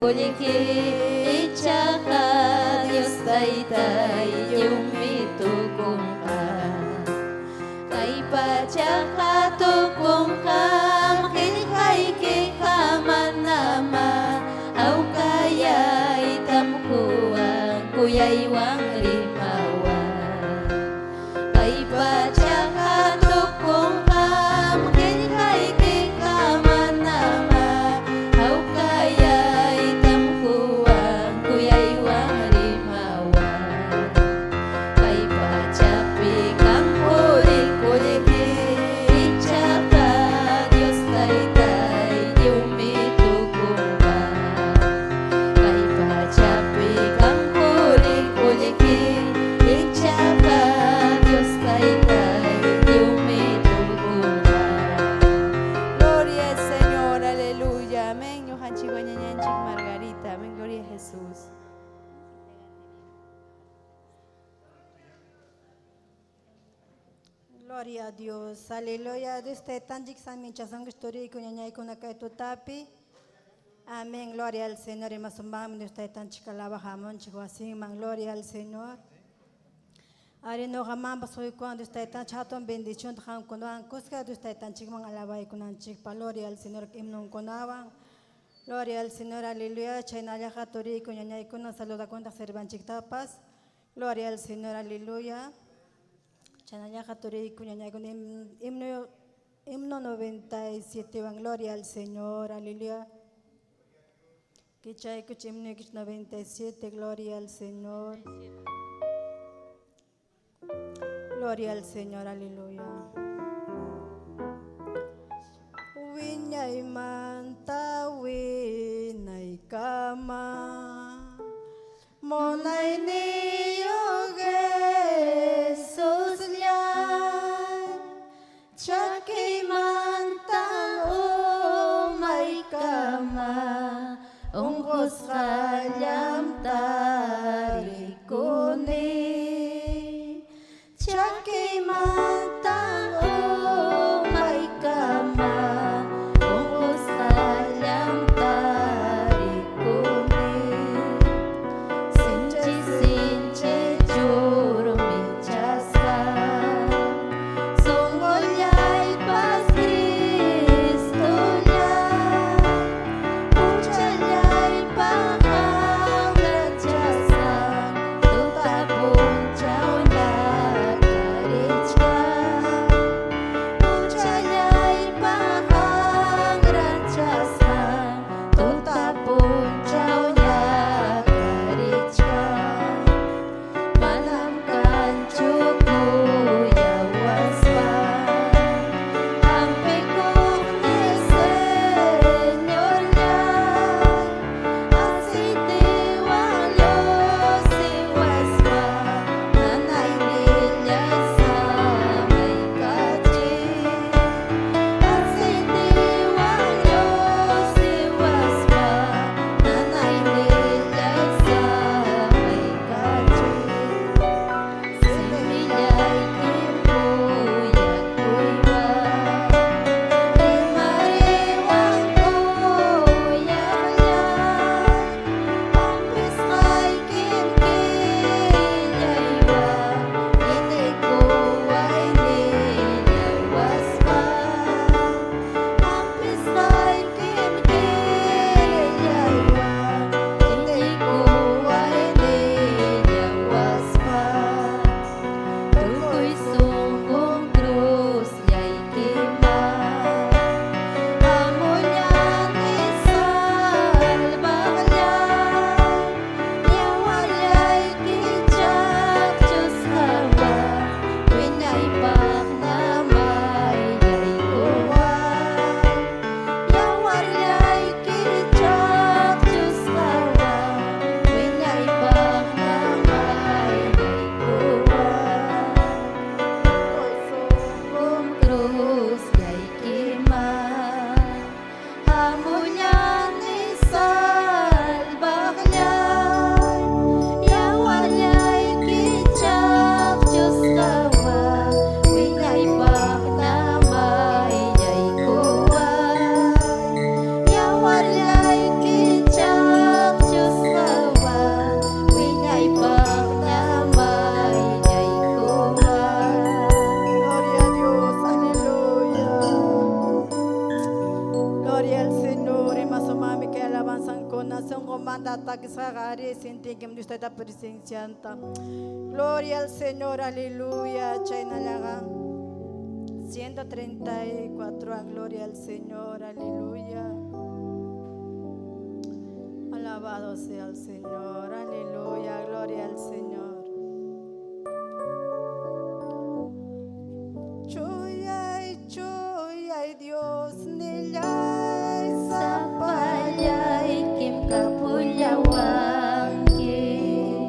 Qullqi ichaqa Dios Taytay lliwmi tukunqa. Kay pachaqa tukunqam, qillqaykiqa manamá. Hawkayaytam quwan, kuyaywan rimawan. Kay pachaqa tukunqam, qillqaykiqa manamá. Hawkayaytam quwan, kuyaywan rimawan. Kay pachapi kan quri qullqi, ichaqa Dios Taytay lliwmi tukunqa. Kay pachapi kan quri qullqi, ichaqa Dios Taytay lliwmi tukunqa. Gloria al Señor, aleluya, amén. Ñuqanchik ñañanchik Margarita, amén, gloria a Jesús. Gloria a Dios, aleluya. Dios taytanchik saminchasunkichik turiyku ñañaykuna kay tutapi. Amén, gloria al Señor. Imasumaqmi Dios taytanchik alabaq hamunchik wasinman, gloria al Señor. Ari ñuqamanpas quykuwan Dios taytanchik hatun bendicionta qamkunawan kuska Dios taytanchikman alabaykunanchikpaq, gloria al Señor himnonkunawan. Gloria al Señor, aleluya. Chaynallaqa turiyku ñañaykuna saludakuntaq sirvanchiktapas. Gloria al Señor, aleluya. Chaynallaqa turiyku ñañaykuna himno, himno 97 wan, gloria al Señor, aleluya. Kichaykuch himno 97, gloria al Señor. Gloria al Señor, aleluya. Wiñaymanta wiñaykama munayniyuq Jesusllam chakiymanta umaykama unqusqallam tarikuni chakiymanta umaykama unqusqallam tarikuni sinchi sinchi churmichasqa sunqullaypas Cristollam huchallaypa qanrachasqan. ñañaykuna sunqumanta takisqaqa ari sintinkim Dios Tayta presencianta. Gloria al Señor, aleluya. Chaynallaqa 134 gloria al Señor, aleluya. Alabado sea el Señor, aleluya, gloria al Señor. Chuyay, chuyay, Dios nillay, Sapallaykim kapullawanki.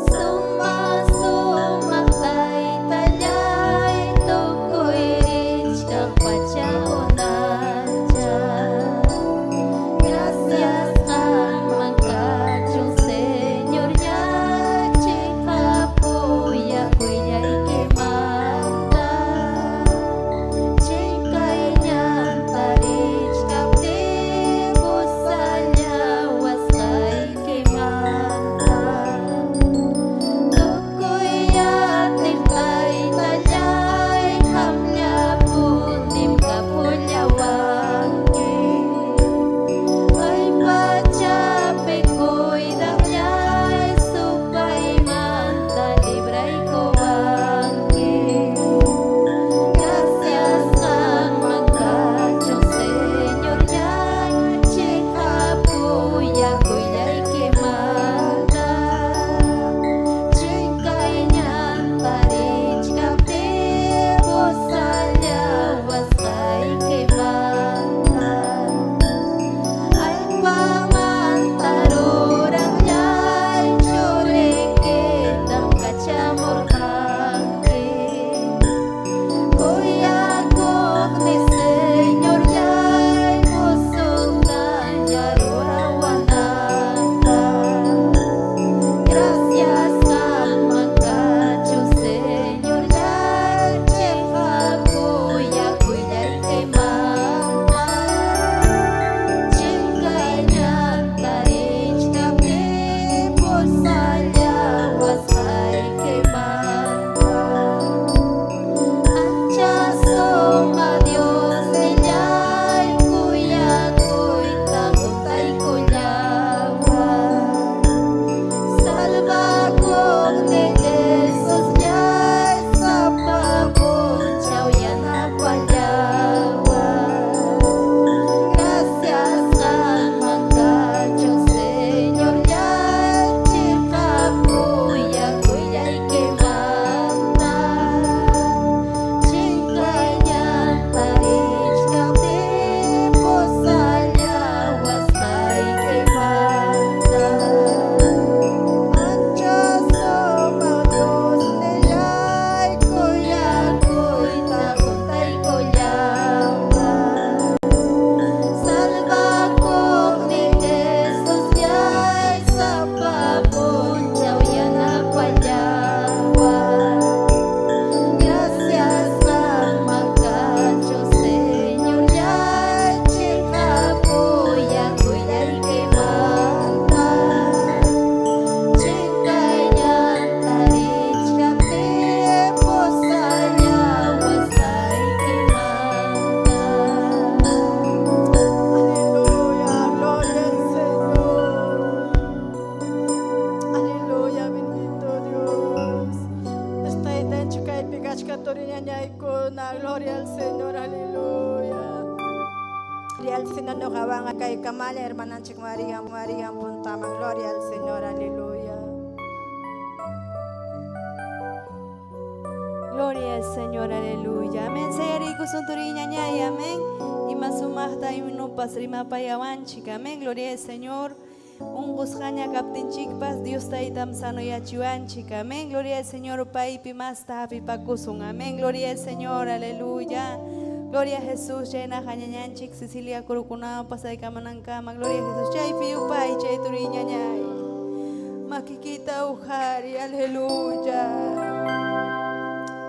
Suma sumaq taytallay tukuy richkaq pacha unanchaq. Gracias qamman kachun Señorllay chiqap kuyakuyllaykimanta. Chinkay ñanta richkaptin pusallawasqaykimanta. Tukuy atiq taytallay qamllapunim kapullawanki. Kay pachapi cuidaqllay supaymanta libraykuwanki. Gracias qamman kachun Señorllay chiqap kuyakuyllaykimanta. Chinkay ñanta richkaptin pusallawasqaykimanta. Allpamanta ruraqllay churiykitam kachamurqanki. Kuyakuqni Señorllay musuqtaña rurawananpaq. Gracias qamman kachun Señorllay chiqap kuyakuyllaykimanta. Chinkay ñanta richkaptin pusallawasqaykimanta. Ancha sumaq Diosnillay kuyakuyta huntaykullaway. Salvakuqni Jesusllay sapa punchaw yanapallaway. Gracias qamman kachun Señorllay chiqap kuyakuyllaykimanta. Chinkay ñanta richkaptin pusallawasqaykimanta. Ancha sumaq Diosnillay Kuyakuyta huntaykullaway. Salvakuqni Jesusllay sapa punchaw yanapallaway. Gracias qamman kachun Señorllay chiqap kuyakuyllaykimanta. Chinkay ñanta richkaptin pusallawasqaykimanta. Aleluya, gloria al Señor. Aleluya, bendito Dios. Taytanchik kaypi kachka turiñañaykuna, gloria al Señor, aleluya. Gloria al Señor, ñuqawanqa kay kamalla hermananchik María, María puntaman, gloria al Señor, aleluya. Gloria al Señor, aleluya. Amén. Sayariykusun turiñañay, amén. Ima sumaqta himnopas rimapayawanchik, amén. Gloria al Señor. Unqusqaña kaptinchikpas Dios taytam sanoyachiwanchik, amén. Gloria al Señor, paypi masta hapipakusun, amén. Gloria al Señor, aleluya. Gloria a Jesús, chaynaqa ñañanchik Cecilia Kurukunawan pasaykamanankama. Gloria a Jesús, chaypi yupay, chay turiñañay. Makikita uqhari, aleluya.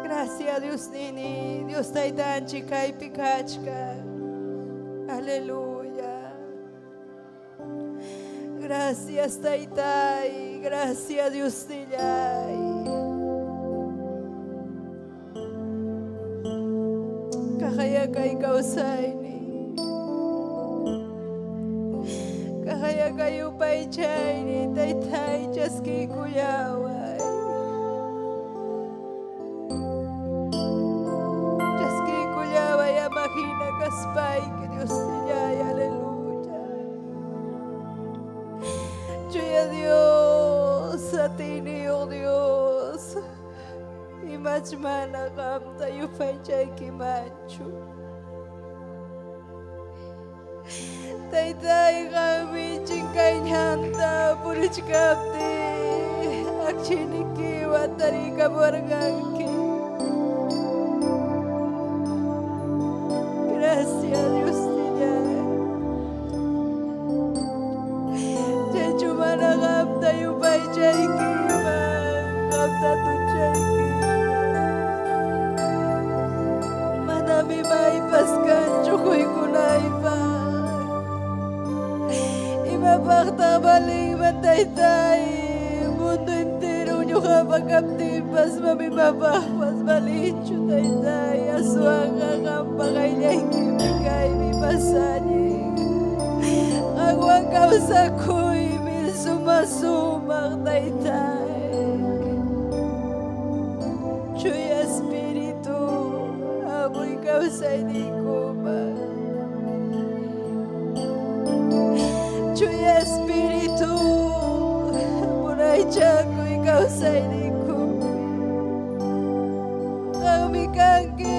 Gracias Dios nini, Dios taytanchik kaypi kachkan. Aleluya. Gracias taytay, gracias Dios nillay. Kaqaya kay kawsayni. Sumaqllaya kay yupaychayniy Taytay chaskiykullaway. Chaskiykullaway ama hina kaspayki Diosnillay, aleluya. Chuya Dios, atiyniyuq Dios, imach mana qamta yupaychaykimanchu. Taytay, qammi chinkay ñanta purichkaptiy akchinikiwan tariykamuwarqanki. Gracias, Diosnillay. Chaychu mana qamta yupaychaykiman, qamta tuchaykiman. Manam imaypas kanchu quykunaypaq. Imapaqtaq valinman Taytay, mundo entero ñuqapa kaptinpas mam imapaqpas valinchu Taytay, aswanqa qampa qayllaykipi kaymi mas allin. Qanwan kawsakuymi suma sumaq Taytay. Chuya Espíritu, hamuy kawsayniykuman. Chuya Espíritu, munaychakuy kawsayniykupi. Qammi kanki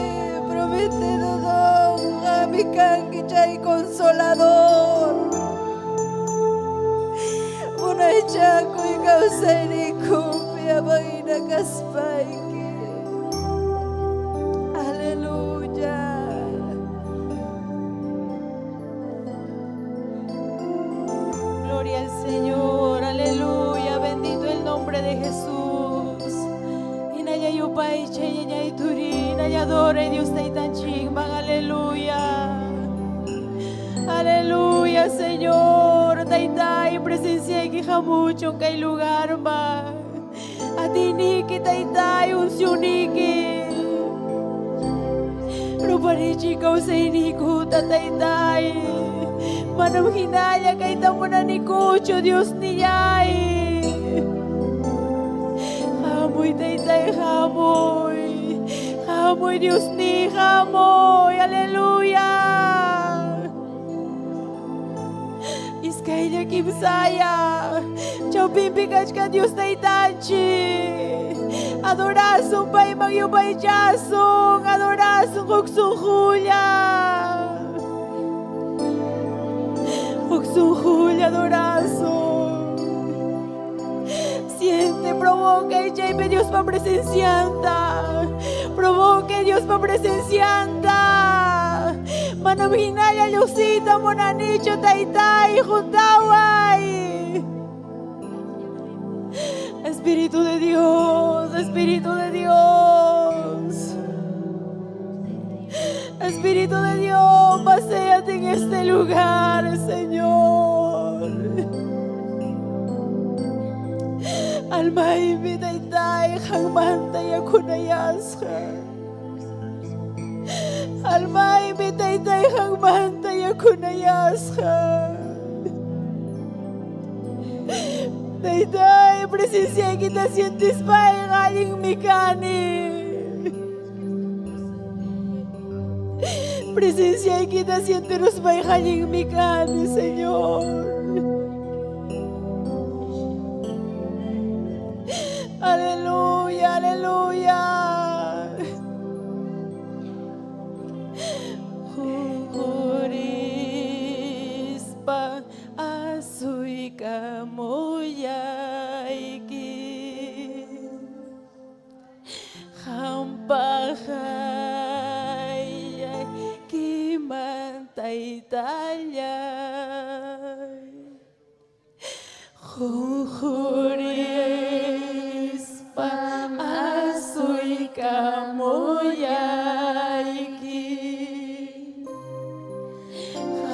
prometido don, qammi kanki chay consolador. Munaychakuy kawsayniykupi ama hina kaspayki. Aleluya. Gloria al Señor, aleluya, bendito el nombre de Jesús. Hinalla yupaychay, ñañay turi, hinalla adoray Dios taytanchikman, aleluya. Aleluya, Señor. Taytay, presenciayki hamuchun kay lugarman. Atiyniki, taytay, uncioniki. Ruparichi kawsayniykuta, taytay. Manam hinalla kayta munanikuchu, Diosnillay. Hamuy, taytay, hamuy. Hamuy, Diosniy, hamuy. Aleluya. Iskaylla kimsaya. Chawpinpi kachkan Dios taytanchik. Adorasun payman yupaychasun. Adorasun huk sunqulla. Huk sunqulla adorasun. Siente, provoca y chaypi Diospa presencianta. Provoca Diospa presencianta. Manam hinalla lluqsiyta munanichu taytay juntaway. Espíritu de Dios, Espíritu de Dios. Espíritu de Dios, paséate en este lugar, Señor. Almaymi taytay qanmanta yakunayasqa. Almaymi taytay qanmanta yakunayasqa. Taytay, presenciaykita sientispayqa allinmi kani. Presenciaykita sientiruspayqa allinmi kani, Señor. Aleluya, aleluya. Qunqurispa asuykamullayki. Qampa qayllaykiman taytallay. Qunqurispa asuykamullayki.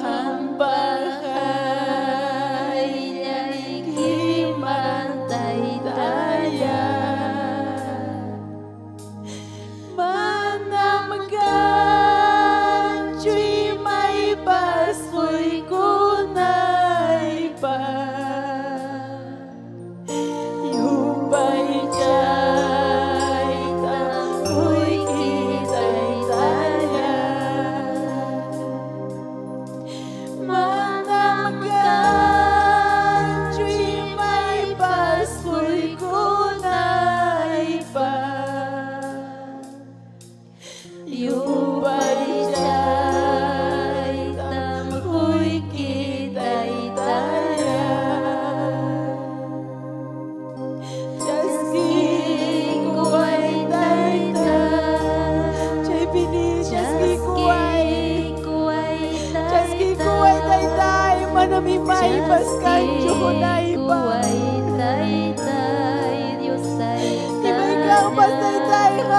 Qampa qayllaykiman taytallay. Manam kanchu imaypas quykunaypaq.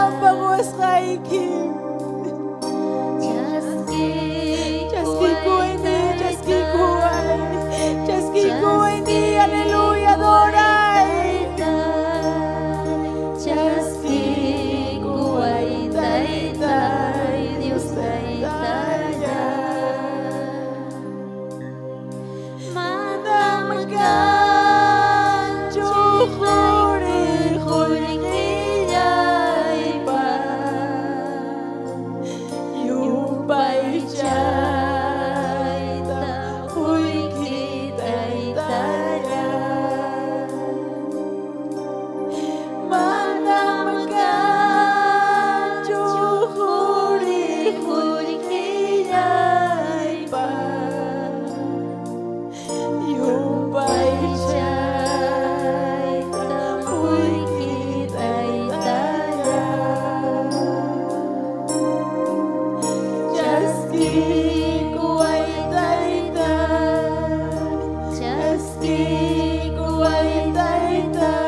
Qampa qowasqaykim. Chaskikuwayni, chaskikuway, chaskikuwayni, aleluya, adoray. Chaskikuway Taytay, Dios Taytallay. Manam kanchu quri qullqillaypas, yupaychayta quyki Taytallay. Manam kanchu quri qullqillaypas, yupaychayta quyki Taytallay. Chaskikuway Taytay, chaskikuway Taytay,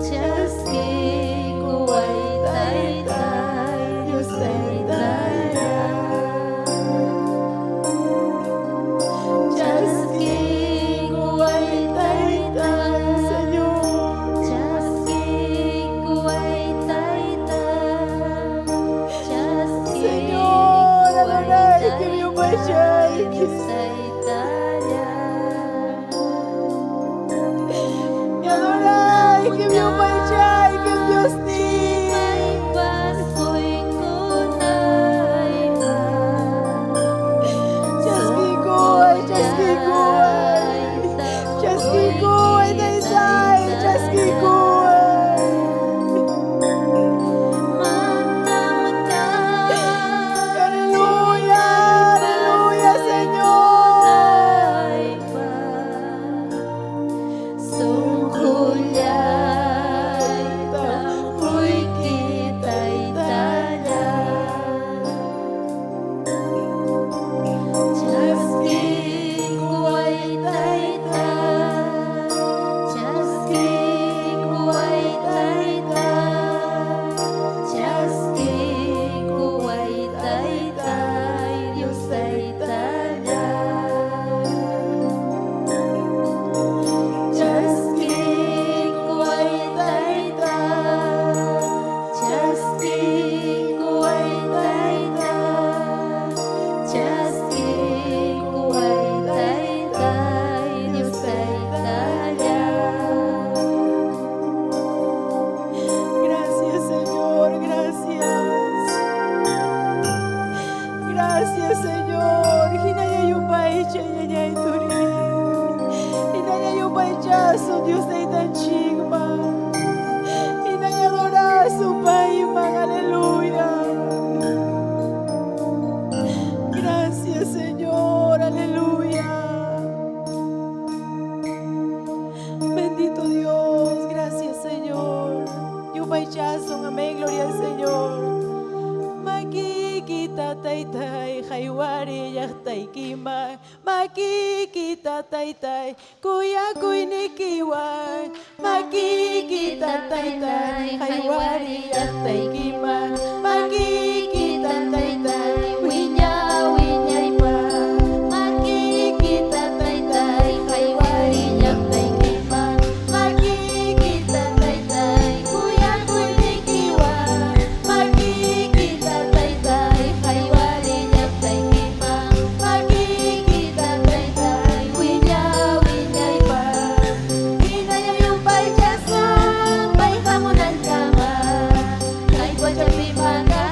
Chaskikuway Taytay, Dios Taytallay. Chaskikuway Taytay, Señor. Chaskikuway Taytay, Señor, adoraykim yupaychaykim. Taytallay. Adoraykim yupaychaykim, Dios niy. Chaskikuway, chaskikuway. Chaskikuway, Taytay, chaskikuway. Aleluya, aleluya, Señor. Chaskikuway Taytay, chaskikuway Taytay, chaskikuway Taytay, Dios Taytallay. Chaskikuway, Taytay. Chaskikuway, Taytay. Chaskikuway Taytay, Dios Taytallay. Gracias, Señor, gracias. Gracias, Señor. Hinalla yupaycha ñañay turi. Hinalla yupaychasun Dios taytanchikman. Hinalla adorasun payman, aleluya. Gracias, Señor, aleluya. Bendito Dios, gracias Señor. Yupaychasun, amén, gloria al Señor. Makikita taytay, haywari llaqtaykiman. Makikita taytay, kuyakuynikiwan. Makikita taytay, haywari llaqtaykiman. Makikita taytay, Wiña wiñaypaq makikita taytay, haywari llaqtaykiman. Makikita taytay, kuyakuynikiwan. Makikita taytay, haywari llaqtaykiman. Makikita taytay, wiña wiñaypaq. Hinalla yupaychasun pay hamunankama, kay pachapi mana.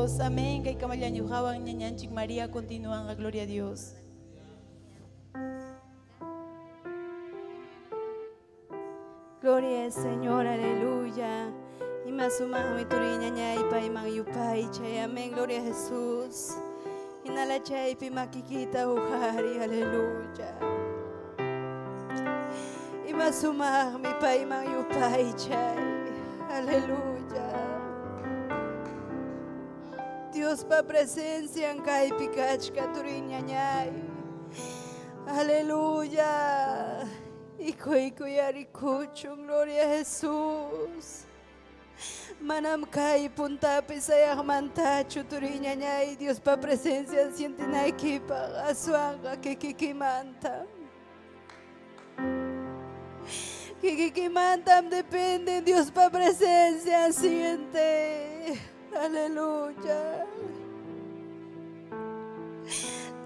Dios. Amén. Kay kamallañuqawan ñañanchik María continúan. Gloria a Dios. Gloria al Señor, aleluya. Ima sumaqmi turiy ñañay payman yupaychay. Amén, gloria a Jesús. Hinala chaypi makikita uqhari, aleluya. Ima sumaqmi payman yupaychay, aleluya. Diospa presencian kaypi kachka turiy ñañay. Aleluya. Ikuyku-yarikuchun, gloria a Jesús. Manam kay puntapi sayaqmantachu turiy ñañay Diospa presencian sientinaykipaq aswanqa kikikimantam. Kikikimantam depende Diospa presencian siente. Aleluya.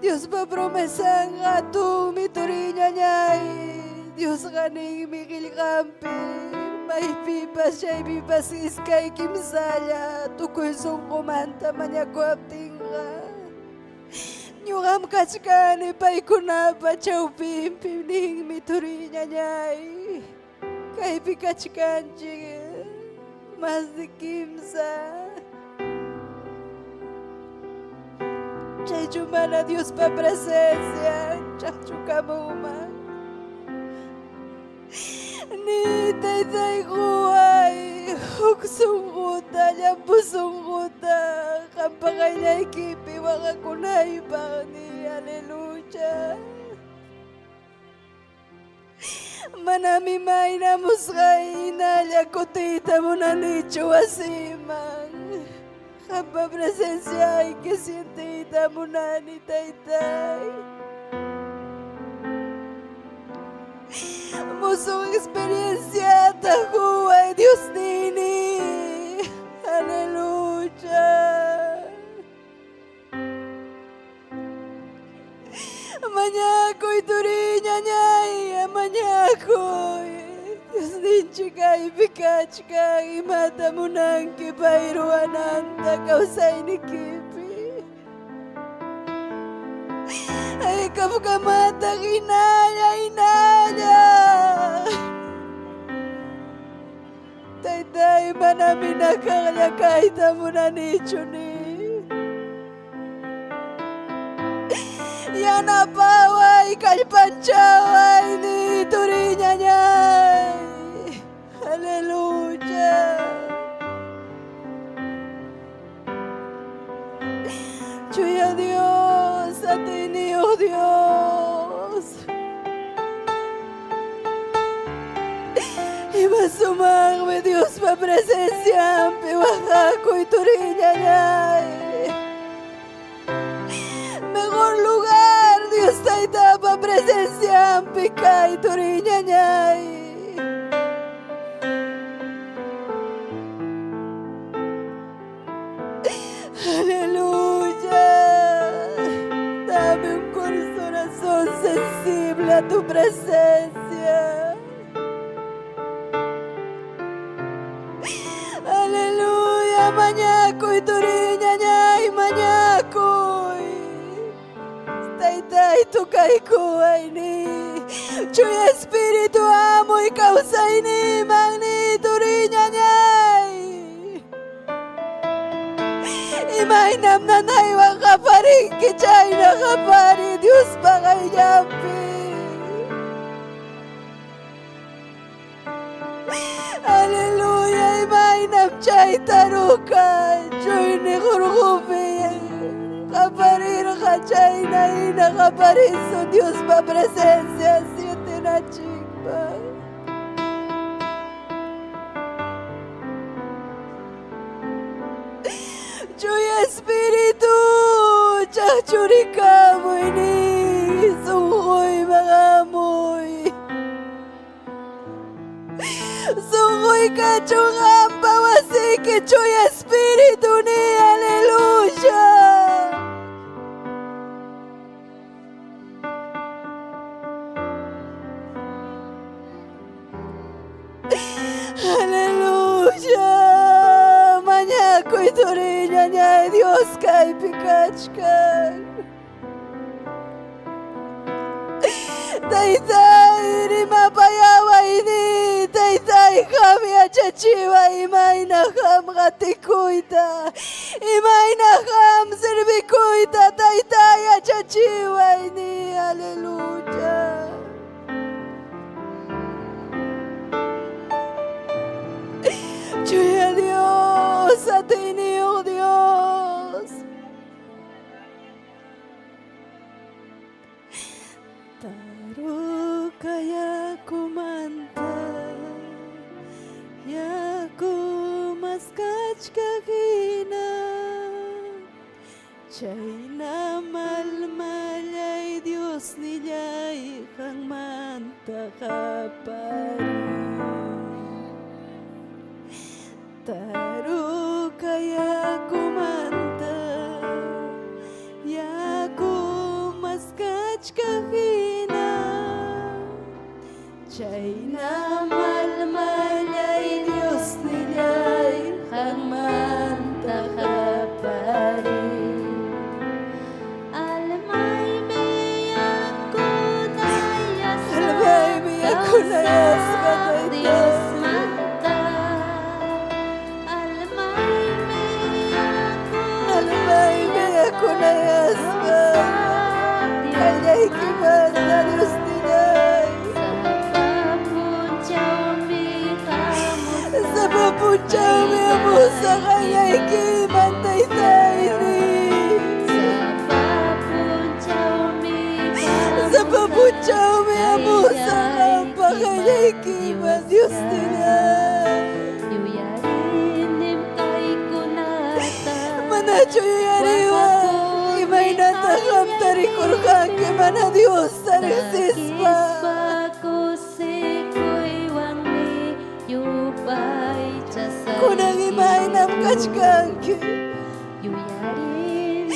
Diospa promesanqa hatunmi turiy ñañay. Diosqa ninmi qillqanpi maypipas chaypipas iskay kimsalla tukuy sunqumanta mañakuwaptinqa. Ñuqam kachkani paykunapa chawpinpi ninmi turiy ñañay. Kaypi kachkanchik más de kimsa. Chaychu mana Diospa presencia chaqchukamunman. Ni taytay quway huk sunquta, llampu sunquta qampa qayllaykipi waqakunaypaq ni aleluya. Manam imayna musqay hinalla kutiyta munanichu wasiman. Qampa presenciayki sientiyta munani taytay. Musuq experienciata quway Diosnini. Aleluya. Mañakuy turiy ñañay, mañakuy. Diosninchik kaypi kachkan, imata munanki pay ruwananta kawsaynikipi. Hayk'apkamataq hinalla, hinalla. Taytay, manam hinakaqlla kayta munanichu ni. Yanapaway, kallpanchaway ni turiy ñañay. Aleluya. Chuya Dios, atiyniyuq Dios. Ima sumaqmi Diospa presencianpi waqakuy turiy ñañay. Mejor lugar Dios Taytapa presencianpi kay turiy ñañay. Aleluya. Dame un corazón sensible a tu presencia. Aleluya, mañakuy turiy ñañay, mañakuy. Taytay tukaykuway ni. Chuya Espíritu hamuy kawsayniyman ni turiy ñañay. Imaynam nanaywan qaparinki chayna qapari Diospa qayllanpi. Aleluya, imaynam chay taruka chuyni qurqupi qaparirqa chayna hina qaparisun Diospa presencia sientenachikpaq. Chuya Espíritu chaqchurikamuy ni sunquyman hamuy. Sunquy kachun qampa wasiyki Chuya Espíritu ni aleluya. Aleluya. Mañakuy Agradecekuy turiy ñañay Dios kaypi kachkan. Taytay rimapayaway ni, taytay qam yachachiway imayna qam qatikuyta, imayna qam servikuyta, taytay yachachiway ni, aleluya. Chuya Dios, atiyniyuq Dios. Taruka yakumanta yaku maskachkaq hina chayna malmallay Diosnillay qanmanta qaparin. Taruka yakumanta yaku maskachkaq hina chayna malmallay Diosnillay qanmanta qaparin. Almaymi yakunayasqa Almaymi yakunayasqa kawsaq Tayta. Diosmanta. Almaymi Almaymi yakunayasqa yakunayasqa kawsaq qayllaykimanta Diosmanta. Diosnillay. Sapa punchawmi hamusaq Sapa punchawmi hamusaq qayllaykiman qayllaykiman Taytayni. Sapa punchawmi Sapa hamusaq punchawmi hamusaq qampa qayllaykiman qayllaykiman Diosllay. Diosnillay. Yuyarinim kaykunata Manachu yuyariwan waqakuymi imaynata qam tarikurqanki mana Diosta riqsispa. Takispa kusikuywanmi Kunan imaynam yupaychasayki. kachkanki. Yuyarinim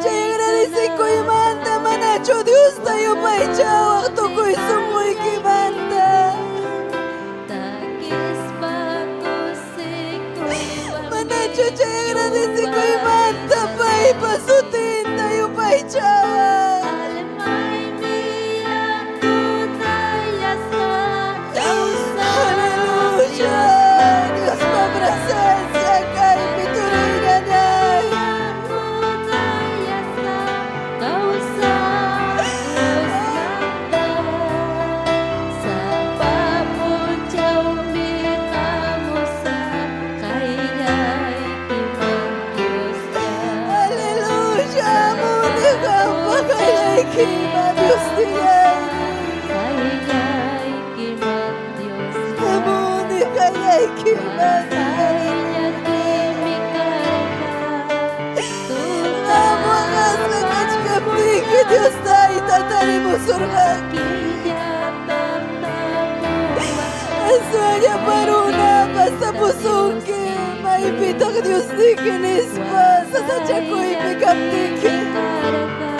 Chay kaykunata agradecekuymanta manachu Diosta yupaychawaq waqakuymi tukuy sunquykimanta. Takispa kusikuywanmi Manachu chay agradecekuymanta paypa sutinta yupaychawaq. Almaymi yakunayasqa kawsaq Aleluya. Diospa Diosmanta. presencia kaypi turiy ñañay. Yakunayasqa kawsaq Diosmanta. Sapa punchawmi hamusaq qayllaykiman Diosllay. Aleluya. Sapa Amuni qampa punchawmi qayllaykiman Diosnillay. hamusaq qayllaykiman Diosllay. Amuni qayllaykiman. Waqayllapimi karqa Qam waqasqa tutapa kachkaptiyki Dios Tayta tarimusurqanki. Killatam tapuwan Aswalla parunapas maypita tapusunki Diosniki maypitaq Diosniki nispa sasachakuypi Waqayllapimi kaptiki. karqa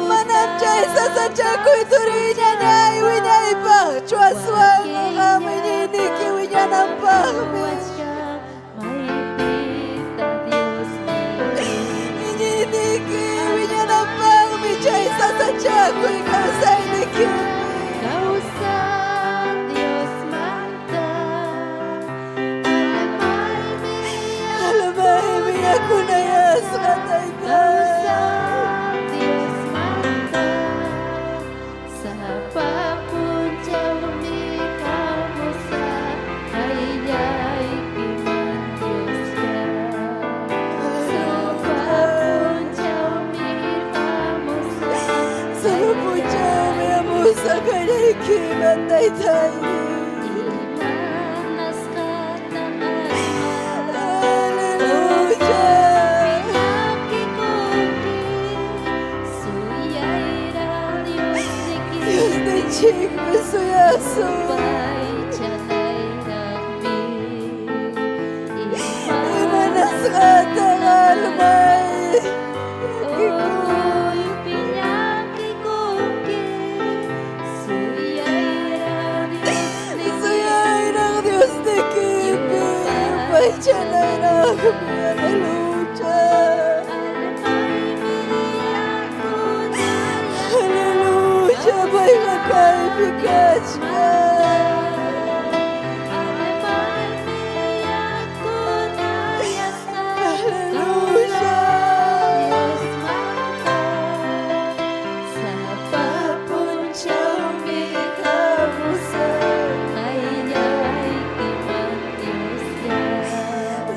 Manam chay tutapa sasachakuy turiy ñañay wiñaypaqchu aswanqa qam iñiyniki Killatam wiñananpaqmi. tapuwachka maypita Diosniki Iñiyniki wiñananpaqmi chay sasachakuy kawsaynikipi. Kawsaq Diosmanta almaymi Almaymi yakunayasqa yakunayasqa Tayta. kawsaq Diosmanta Sapa punchawmi hamusaq qayllaykiman Diosllay. Sapa punchawmi hamusaq Sapa punchawmi hamusaq qayllaykiman qayllaykiman Taytay. Imanasqataq alma Aleluya. Piñakikunki suyayra Diosniki Diosninchikmi suyasun. Yupaychanayraqmi Imanasqataq imanasqataq almay Ukuy piñakikunki suyayra Kanayraqmi, aleluya. Aleluya, payqa kaypi kachkan. Aleluya. Punchawmi hamusaq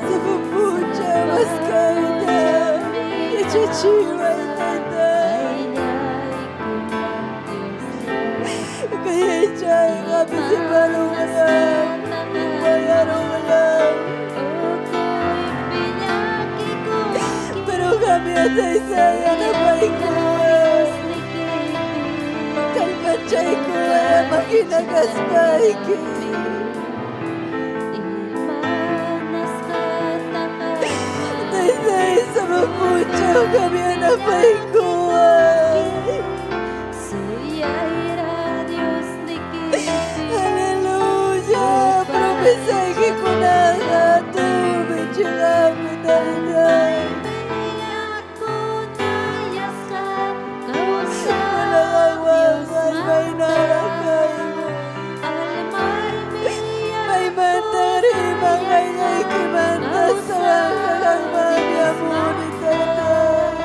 Sapa punchaw maskayta yachachiway tayta. Kay yachayqa pisiparunqallam, wayarunqallam. Pero qam yachayta yanapaykuway. Kallpachaykuway ama hina kaspayki. Taytay, sapa punchaw qam yanapaykuway. Aleluya, promesaykikunaqa tumi chiqapmi taytay. Mana qanwanqa imaynaraq kayman. Maymantaq riyman qayllaykimanta astawanqa qanmanmi hamuni taytay.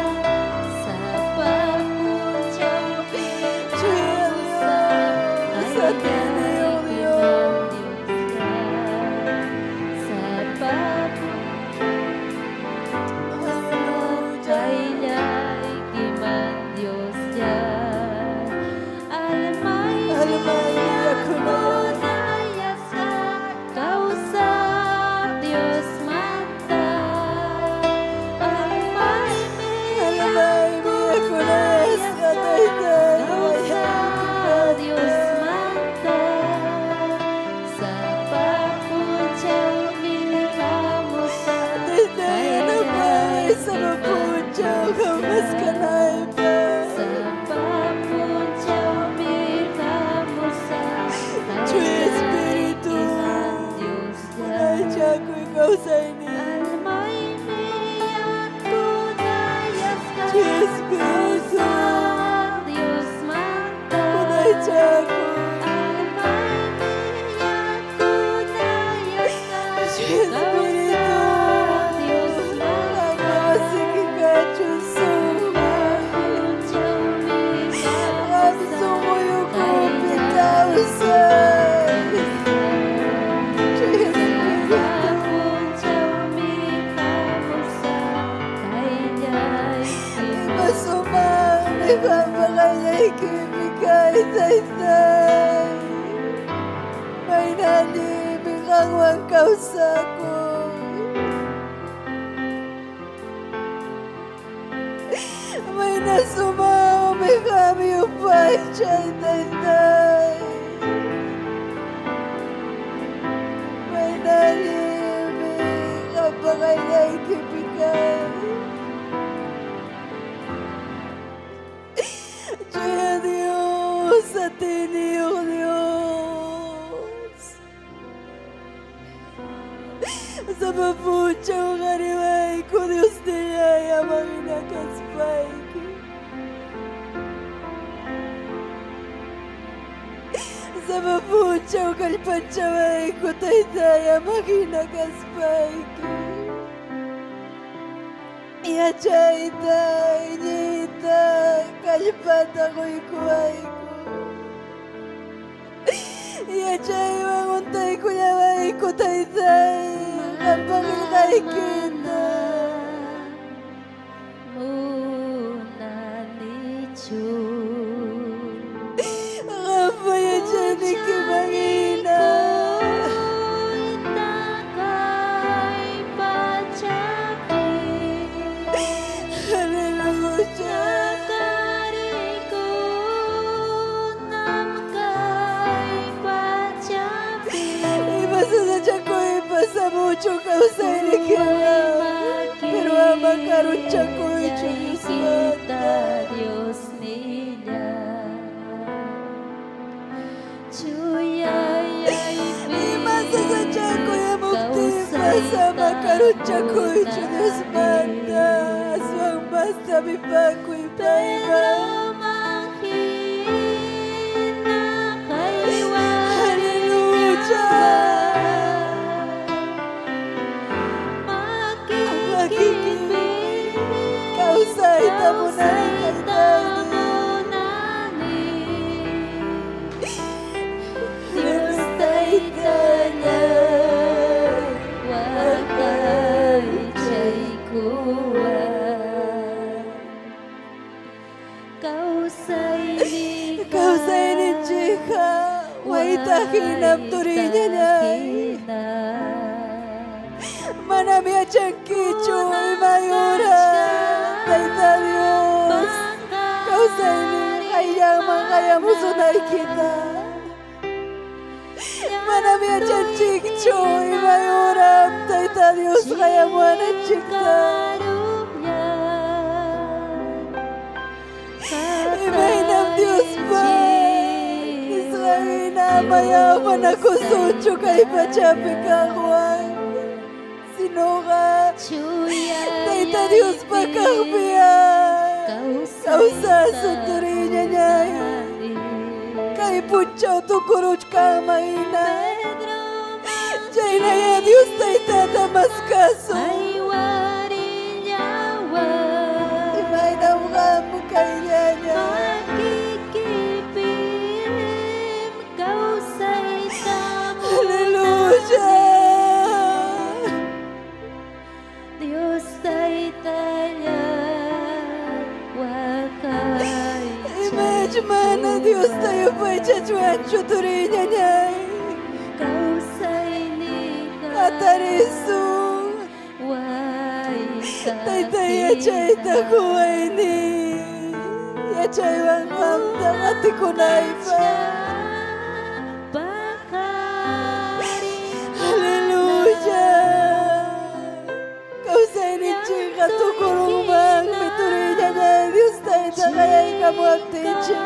Chuya Dios, atiyniyuq Dios. Aleluya. Almaymi yakunayasqa. Almaymi yakunayasqa taytay. Taytay yanapaway sapa punchaw qam maskanaypaq. Chuya Espíritu, munaychakuy kawsayniypi. Chuya Espíritu, munaychakuy. Chuya Espíritu, qampa wasiyki kachun sumaq. Qam sunquyukupi kawsay. Chuya Espíritu, ima sumaqmi qampa qayllaykipi kay taytay. Mayna allinmi qanwan kawsakuy. Mayna sumaqmi qam yupaychay taytay. Mayna allinmi qampa qayllaykipi kay. Chuya Dios, atiyniyuq Dios. Sapa punchaw qariwayku Dios nillay ama hina kaspayki. Sapa punchaw kallpanchawayku taytay ama hina kaspayki. Yachayta, iñiyta, kallpata quykuwayku. Yachaywan untaykullawayku taytay, qampa qillqaykita. Qampa yachaynikiman hina. Aleluya. Ima sasachakuypas mucho kawsaynikiqa, pero ama karunchakuychu Diosmanta. Ima sasachakuy hamuptinpas Pipas ama karunchakuychu Diosmanta, aswan masta hapipakuy payman. Aleluya. Makikipi kawsayta munani Taytayni. Dios Taytallay, waqaychaykuway. Kawsayniqa Kawsayninchikqa wayta hinam turiñallay. hina. Manam yachankichu imay hora Tayta Dios kawsaynin qayllanman qayamusunaykita. Manam yachanchikchu imay horam Tayta Dios qayamuwananchikta. Imaynam Diospa nisqan hina amaya manakusunchu kay pachapi kaqwan, sinoqa Tayta Diospa kaqpiya kawsasun turiñañay. Kay punchaw tukuruchkanman hina chaynaya Dios Taytata maskasun. Imaynam qam kayllaña. Aleluya. Dios Taytallay, Imach mana Diosta yupaychachwanchu turiñañay. Kawsayniqa Hatarisun. Tayta yachayta quwayni. Yachaywan qamta qatikunaypaq. Aleluya. Kawsayninchikqa tukurunmanmi turiñañay Dios Tayta qayaykamuwaptinchik.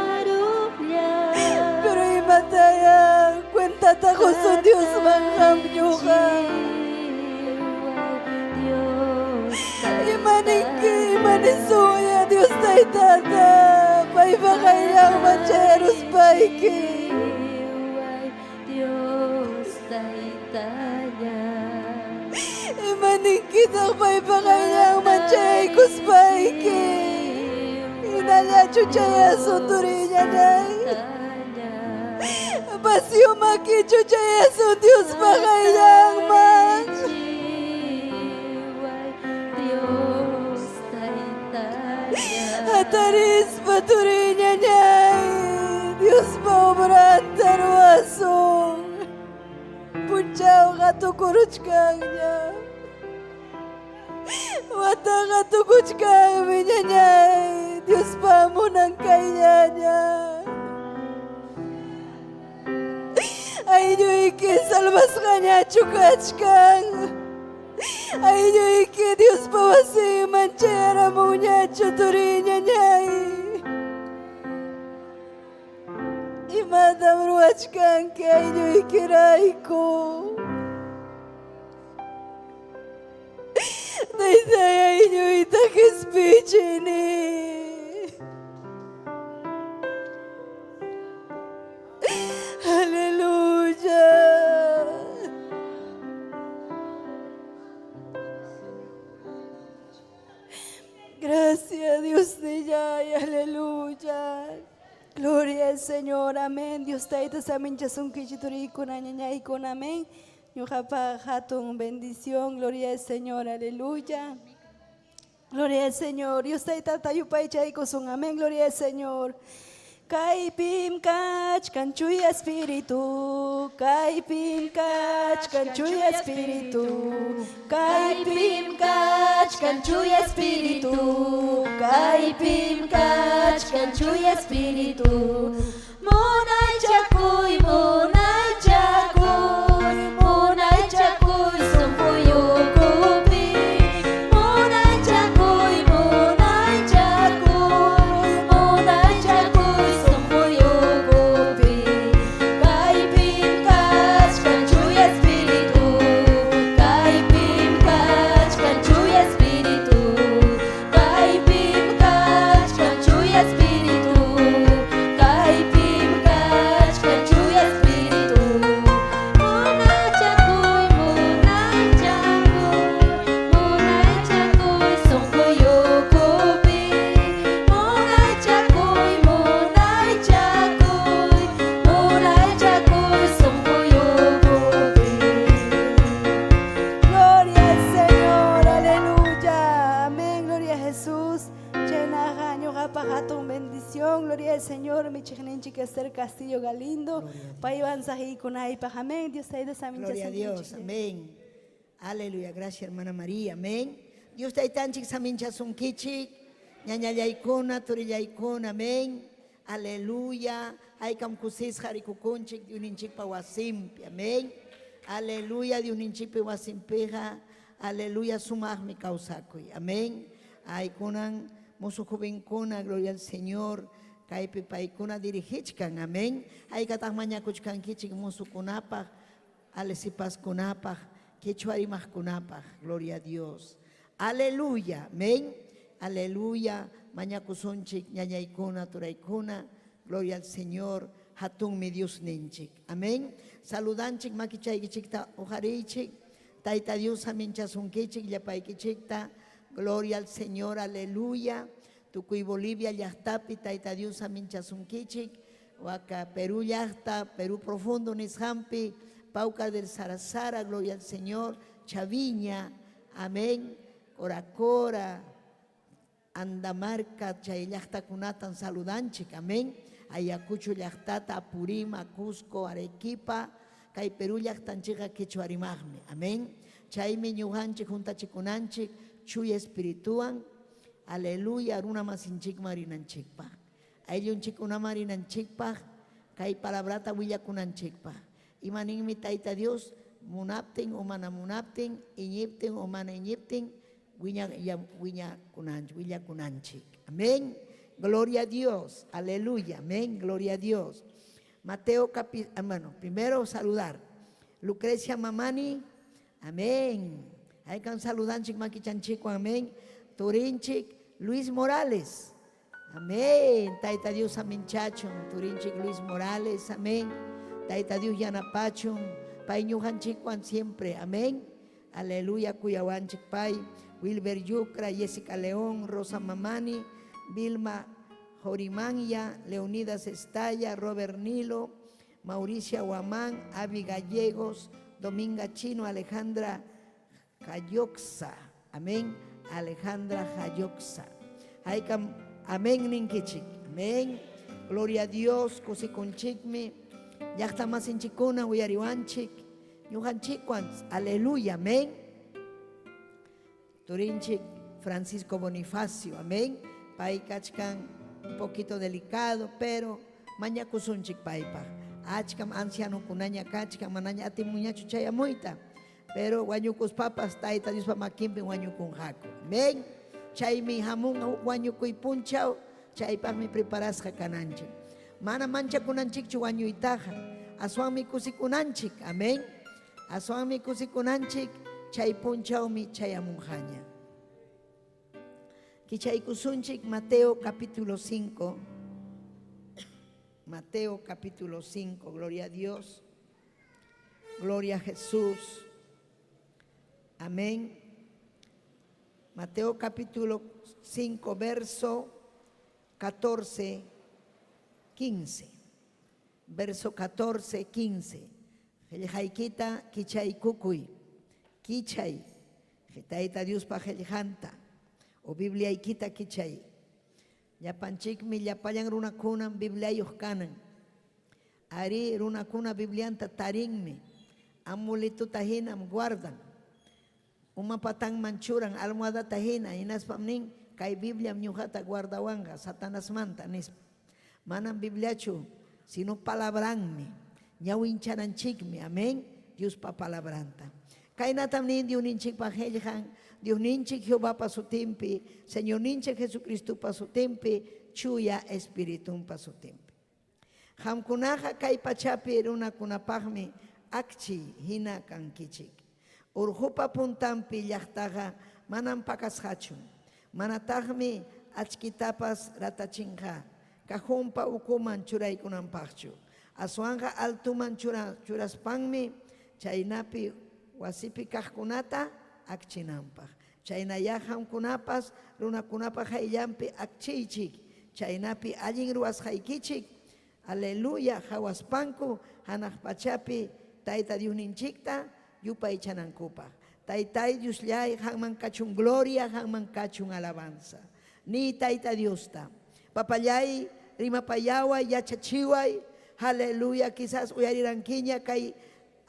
Pero imataya cuentata qusun Diosman qam ñuqa. Imaninki imanisuya Dios Taytata paypa qayllanman chayaruspayki. Dios Taytallay. Imaninkitaq paypa qayllanman chayaykuspayki. Hinallachu chayasun turiñañay. Vacío makichu chayasun Diospa qayllanman. Dios Taytallay. Hatarispa turiñañay. Diospa obranta ruwasun. Punchawqa tukuruchkanña. Wataqa tukuchkanmi ñañay. Diospa munan kayllaña. Aylluyki salvasqañachu kachkan. Aylluyki Diospa wasinman chayaramunñachu turiñañay. Imatam ruwachkanki aylluykirayku. Taytay aylluyta qispichini. Aleluya. Gracias, Dios de aleluya. Gloria al Señor, amén. Dios tayta saminchasunkichik turikuna ñañaykuna, amén. Ñuqapa hatun bendición, gloria al Señor, aleluya. Gloria al Señor. Dios tayta yupaychaykusun, amén. Gloria al Señor. Kaypim kachkan chuya espíritu, kaypim kachkan chuya espíritu, kaypim kachkan chuya espíritu, kaypim kachkan chuya espíritu. Munaychakuy, munaychakuy, munaychakuy sunquyukupi. Munaychakuy, munaychakuy, munaychakuy sunquyukupi. Kaypim kachkan chuya espíritu, kaypim al Señor, michiqninchik Esther Castillo Galindo, paywan saqiykunaypaq. Amén. Dios tayta Gloria a Dios, saminchasunkichik. amén. Aleluya, gracias hermana María, amén. Dios taytanchik saminchasunkichik, ñañallaykuna, turillaykuna, amén. Aleluya, haykam kusisqa rikukunchik Diosninchikpa wasinpi, amén. Aleluya, Diosninchikpi wasinpiqa, aleluya, sumaqmi kawsakuy, amén. Aykunan musuq jovenkuna, gloria al Señor, kaypi paykuna dirigichkan, amén. Haykataq mañakuchkankichik musukunapaq, alesipaskunapaq, quechua rimaqkunapaq, gloria a Dios. Aleluya, amén. Aleluya, mañakusunchik, ñañaykuna, turaykuna, gloria al Señor, hatunmi Dios ninchik. Amén. Saludanchik, makichaykichikta uqariychik, Tayta Dios saminchasunkichik, llapaykichikta, gloria al Señor, aleluya. Tukuy Bolivia llaqtapi, Tayta Dios saminchasunkichik, waka Perú llaqta, Perú profundo nisqanpi, Paucar del Sarasara, gloria al Señor, Chaviña, amén, Coracora, Andamarca, chay llaqtakunatan saludanchik, amén. Ayacucho llaqtata, Apurima, Cusco, Arequipa, kay Perú llaqtanchikqa quechua rimaqmi, amén. Chaymi ñuqanchik juntachikunanchik, chuya espirituwan, aleluya, runa masinchikman rinanchikpaq. Ayllunchikkunaman rinanchikpaq, kay palabrata willakunanchikpaq. Imaninmi Tayta Dios munaptin o mana munaptin, iñiptin o mana iñiptin, willakunanchik. Amén. Gloria a Dios. Aleluya. Amén. Gloria a Dios. Mateo capítulo, bueno, primero saludar. Lucrecia Mamani. Amén. Haykan saludanchik makichanchikwan. Amén. Turinchik Luis Morales. Amén. Tayta Dios aminchachun. Turinchik Luis Morales. Amén. Tayta Dios yanapachun. Pay ñuqanchikwan siempre. Amén. Aleluya. Kuyawanchik pay. Wilber Yucra, Jessica León, Rosa Mamani, Vilma Jorimanya, Leonidas Estalla, Robert Nilo, Mauricia Guamán, Avi Gallegos, Dominga Chino, Alejandra Jayoxa. Amén. Alejandra Jayoxa. Haykam, amén ninkichik. Amén. Gloria a Dios, kusikunchikmi. Llaqta masinchikkuna uyariwanchik. Ñuqanchikwan, aleluya, amén. Turinchik Francisco Bonifacio, amén. Pay kachkan un poquito delicado, pero mañakusunchik paypaq. Achkam ancianokunaña kachkan, manaña atimunñachu chayamuyta. Pero wañukuspapas Tayta Diospa makinpi wañukunqaku. Amén. Chaymi hamunqa wañukuy punchaw, chaypaqmi preparasqa kananchik. Mana manchakunanchikchu wañuytaqa, aswanmi kusikunanchik. Amén. Aswanmi kusikunanchik, chay punchawmi chayamunqaña. Kichaykusunchik Mateo capítulo 5. Mateo capítulo 5, gloria a Dios. Gloria a Jesús. Amén. Mateo capítulo 5, verso 14, 15. Verso 14, 15. Qillqaykita kichaykukuy. Kichay. Tayta Diospa qillqanta. O Bibliaykita kichay. Llapanchikmi llapallan runakunam Bibliayuq kanan. Ari runakuna Biblianta tarinmi. Amuletuta hinam guardan. Uma patanman churan almohadata hina hinaspam nin kay Bibliam ñuqata guardawanqa Satanasmanta nispa. Manam Bibliachu, sino palabranmi. Ñawinchananchikmi, amén. Diospa palabranta. Kaynatam nin Diosninchikpa qillqan, Diosninchik Jehovapa sutinpi, Señorninchik Jesucristopa sutinpi, Chuya Espiritunpa sutinpi. Qamkunaqa kay pachapi runakunapaqmi akchi hina kankichik. Urqupa puntanpi llaqtaqa manam pakasqachu. Manataqmi achkitapas ratachinqa cajonpa ukuman churaykunanpaqchu. Aswanqa altoman churaspanmi chaynapi wasipi kaqkunata akchinanpaq. Chaynayá qamkunapas runakunapa qayllanpi akchiychik. Chaynapi allin ruwasqaykichik. Aleluya, hawaspanku hanaq pachapi Tayta Diosninchikta yupaychanankupaq. Taytay Diosllay, qamman kachun gloria, qamman kachun alabanza. Ni Tayta Diosta. Papallay, rimapayaway, yachachiway. Aleluya, quizás uyarirankiña kay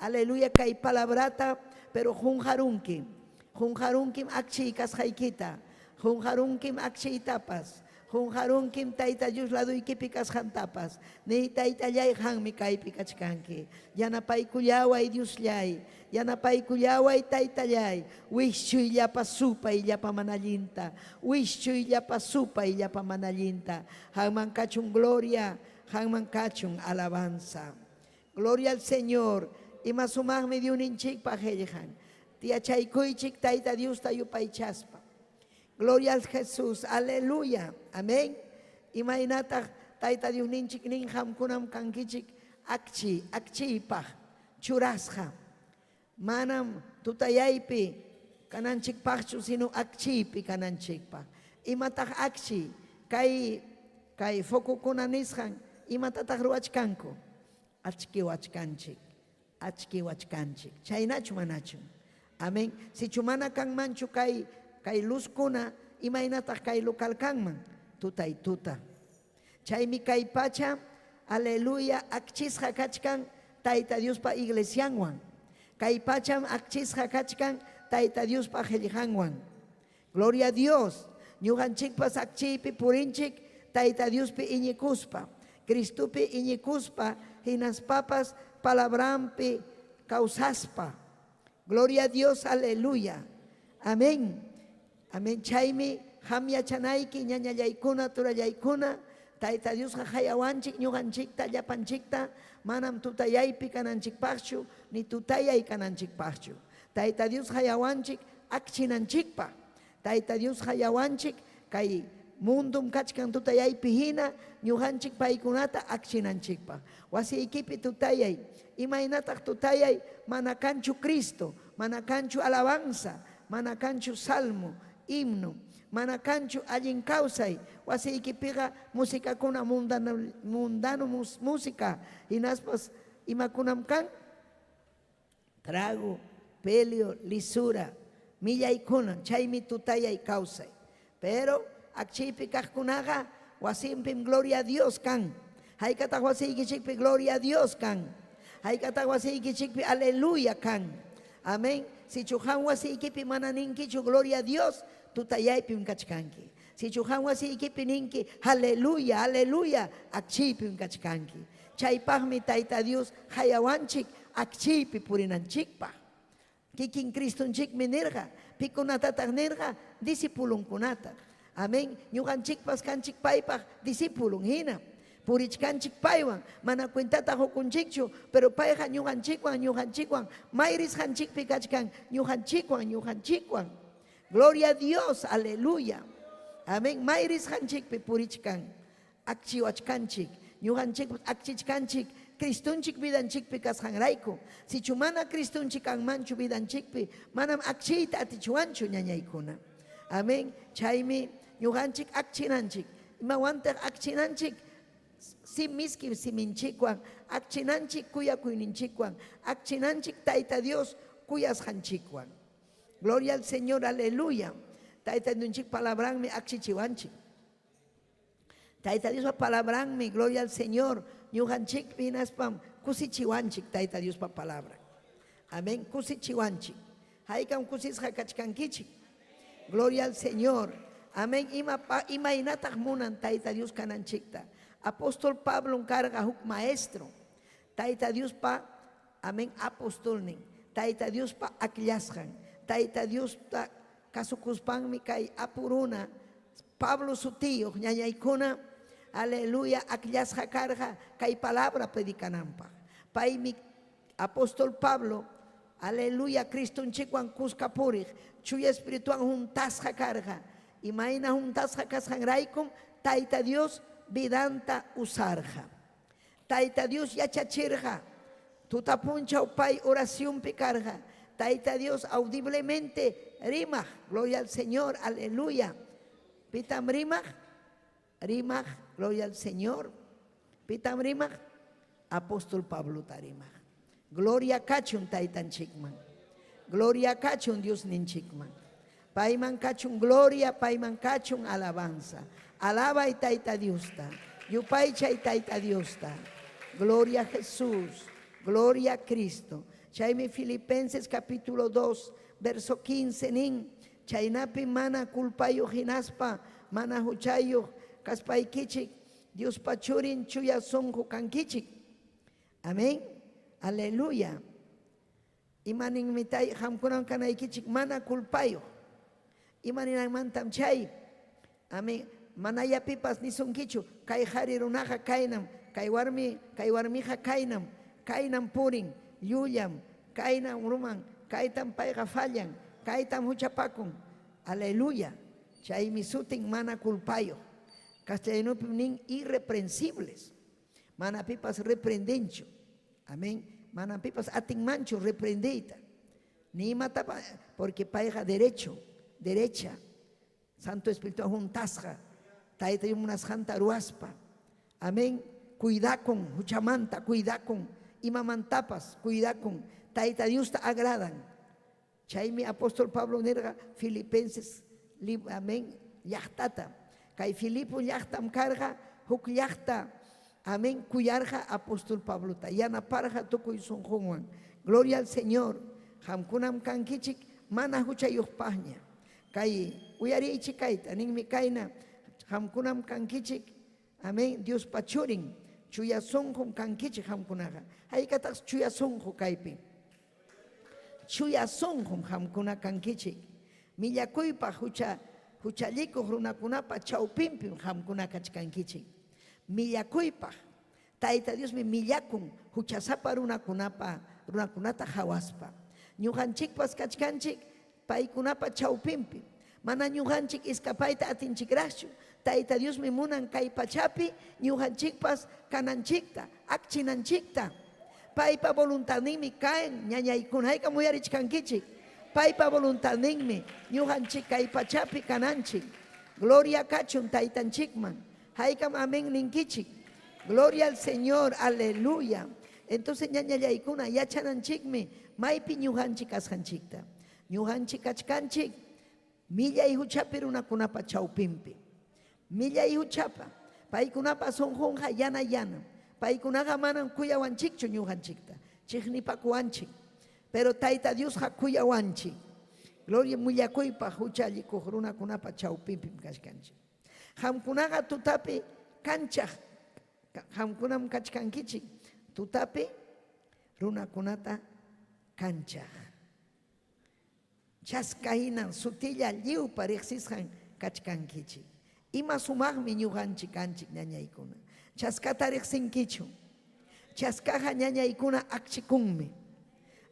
aleluya kay palabrata, pero qunqarunkim. Qunqarunkim akchiy kasqaykita. Qunqarunkim akchiytapas. Qunqarunkim Tayta Dios laduykipi kasqantapas. Niy Taytallay qanmi kaypi kachkanki. Yanapaykullaway Diosllay. Yanapaykullaway Taytallay. Wischuy llapa supay llapa mana allinta. Wischuy llapa supay llapa mana allinta. Qanman kachun gloria, qanman kachun alabanza. Gloria al Señor. Ima sumaqmi Diosninchikpa qillqan. Tiyachaykuychik Tayta Diosta yupaychaspa. Gloria al Jesús. Aleluya. Amén. Imaynataq Tayta Diosninchik nin qamkunam kankichik akchi, akchiypaq churasqa. Manam tutayaypi kananchikpaqchu, sino akchiypi kananchikpaq. Imataq akchi? Kay kay focokuna nisqan imatataq ruwachkanku? Achkiwachkanchik. Achkiwachkanchik. Chaynachu manachu? Amén. Sichu mana kanmanchu kay kay luzkuna, imaynataq kay local kanman? Tutay tuta. Chaymi kay pacha, aleluya, akchisqa kachkan Tayta Diospa iglesianwan. Kay pacham akchisqa kachkan Tayta Diospa qellqanwan. Gloria a Dios. Ñuqanchikpas akchiypi purinchik Tayta Diospi iñikuspa, Cristopi iñikuspa, hinaspapas palabranpi kawsaspa. Gloria a Dios, aleluya. Amén. Amén. Chaymi qam yachanayki ñañallaykuna, turallaykuna, Tayta Diosqa qayawanchik ñuqanchikta, llapanchikta, manam tutayaypi kananchikpaqchu, ni tutayay kananchikpaqchu. Tayta Dios qayawanchik akchinanchikpaq. Tayta Dios qayawanchik kay mundum kachkan tutayaypi hina ñuqanchik paykunata akchinanchikpaq. Wasiykipi tutayay, imaynataq tutayay mana kanchu Cristo, mana kanchu alabanza, mana kanchu salmo, himno, mana kanchu allin kawsay, wasiykipiqa musicakuna mundano, mundano música, hinaspas imakunam kan? Trago, pelio, lisura, millaykunam, chaymi tutayay kawsay. Pero akchiypi kaqkunaqa wasinpim gloria a Dios kan. Haykataq wasiykichikpi gloria a Dios kan. Haykataq wasiykichikpi aleluya kan. Amén. Sichu qam wasiykipi mana ninkichu gloria a Dios, tutayaypim kachkanki. Sichu qam wasiykipi ninki aleluya, aleluya, akchiypim kachkanki. Chaypaqmi Tayta Dios qayawanchik akchiypi purinanchikpaq. Kikin Cristonchikmi nirqa. Pikunatataq nirqa? Discipulonkunata. Amén. Ñuqanchikpas kanchik paypaq discipulon hina. Purichkanchik paywan, mana cuentata qukunchikchu, pero payqa ñuqanchikwan, ñuqanchikwan, may risqanchikpi kachkan, ñuqanchikwan, ñuqanchikwan. Gloria a Dios, aleluya. Amén. May risqanchikpi purichkan. Akchiwachkanchik, ñuqanchikpas akchichkanchik Cristonchik vidanchikpi kasqanrayku. Sichu mana Cristonchik kanmanchu vidanchikpi, manam akchiyta atichwanchu ñañaykuna. Amén. Chaymi ñuqanchik akchinanchik. Imawantaq akchinanchik? Miski siminchikwan, akchinanchik kuyakuyninchikwan, akchinanchik Tayta Dios kuyasqanchikwan. Gloria al Señor, aleluya. Tayta Diosninchik palabranmi akchichiwanchik. Tayta Diospa palabranmi, gloria al Señor, ñuqanchikpi hinaspam kusichiwanchik Tayta Diospa palabran. Amén, kusichiwanchik. Haykam kusisqa kachkankichik. Gloria al Señor. Amén. Ima imaynataq munan Tayta Dios kananchikta. Apóstol Pablom karqa huk maestro. Tayta Diospa, amén, apostolnin. Tayta Diospa akllasqan. Tayta Diosta kasukuspanmi kay apu runa Pablo sutiyuq ñañaykuna, aleluya, akllasqa karqa kay palabra predicananpaq. Paymi apóstol Pablo, aleluya, Cristonchikwan kuska puriq, Chuya Espirituwan huntasqa karqa. Imayna huntasqa kasqanraykum Tayta Dios vidanta usarqa. Tayta Dios yachachirqa, tuta punchaw pay oracionpi karqa. Tayta Dios audiblemente rimaq, gloria al Señor, aleluya. Pitam rimaq? Rimaq, gloria al Señor. Pitam rimaq? Apóstol Pablota rimaq. Gloria kachun Taytanchikman. Gloria kachun Diosninchikman. Payman kachun gloria, payman kachun alabanza. Alabay Tayta Diosta. Yupaychay Tayta Diosta. Gloria a Jesús. Gloria a Cristo. Chaymi Filipenses capítulo 2, verso 15 nin, chaynapi mana culpayuq hinaspa mana huchayuq kaspaykichik Diospa churin chuya sunqu kankichik. Amén. Aleluya. Ima ninmi tay qamkunawan kanaykichik mana culpayuq. Ima ninanmantam chay? Amén. Manaya pipas nisunkichu, kay qari runaqa kaynam, kay warmi, kay warmiqa kaynam, kaynam purin, llullam, kaynam ruman, kaytam payqa fallan, kaytam huchapakun. Aleluya. Chaymi sutin mana culpayuq. Castellanopim nin irreprensibles. Mana pipas reprendenchu. Amén. Mana pipas atinmanchu reprendeyta. Ni imatapa, porque payqa derecho, derecha. Santo Espíritu juntasqa. Tayta Dios munasqanta ruwaspa. Amén. Cuidakun huchamanta, cuidakun imamantapas, cuidakun. Tayta Diosta agradan. Chaymi apóstol Pablo nirqa Filipenses, amén, llaqtata. Kay Filipo llaqtam karqa huk llaqta, amén, kuyarqa apóstol Pablota, yanaparqa tukuy sunqunwan. Gloria al Señor. Qamkunam kankichik mana huchayuqpaqña. Kay uyariychik kayta, ninmi kayna, qamkunam kankichik, amén, Diospa churin, chuya sunqum kankichik qamkunaqa. Haykataq chuya sunqu kaypi? Chuya sunqum qamkuna kankichik. Millakuypaq hucha huchallikuq runakunapa chawpinpim qamkuna kachkankichik. Millakuypaq Tayta Diosmi millakun huchasapa runakunapa runakunata qawaspa. Ñuqanchikpas kachkanchik paykunapa chawpinpi. Mana ñuqanchik iskapayta atinchikraqchu. Tayta Diosmi munan kay pachapi ñuqanchikpas kananchikta, akchinanchikta. Paypa voluntadninmi kaen, ñañaykuna, haykam uyarichkankichik. Paypa voluntadninmi ñuqanchik kay pachapi kananchik. Gloria kachun Taytanchikman. Haykam amén ninkichik. Gloria al Señor, aleluya. Entonces ñañallaykuna yachananchikmi maypi ñuqanchik kasqanchikta. Ñuqanchik kachkanchik millay huchapi runakunapa chawpinpi. Millay huchapa. Paykunapa sunqunqa yana yanam. Paykunaqa manam kuyawanchikchu ñuqanchikta. Chiqnipakuwanchik. Pero Tayta Diosqa kuyawanchik. Gloria millakuypaq huchallikuq runakunapa chawpinpim kachkanchik. Qamkunaqa tutapi kanchaq, qamkunam kachkankichik tutapi runakunata kanchaq. Chaska hinan sutilla lliwpa riqsisqan kachkankichik. Ima sumaqmi ñuqanchik kanchik ñañaykuna. Chaskata riqsinkichu. Chaskaqa ñañaykuna akchikunmi.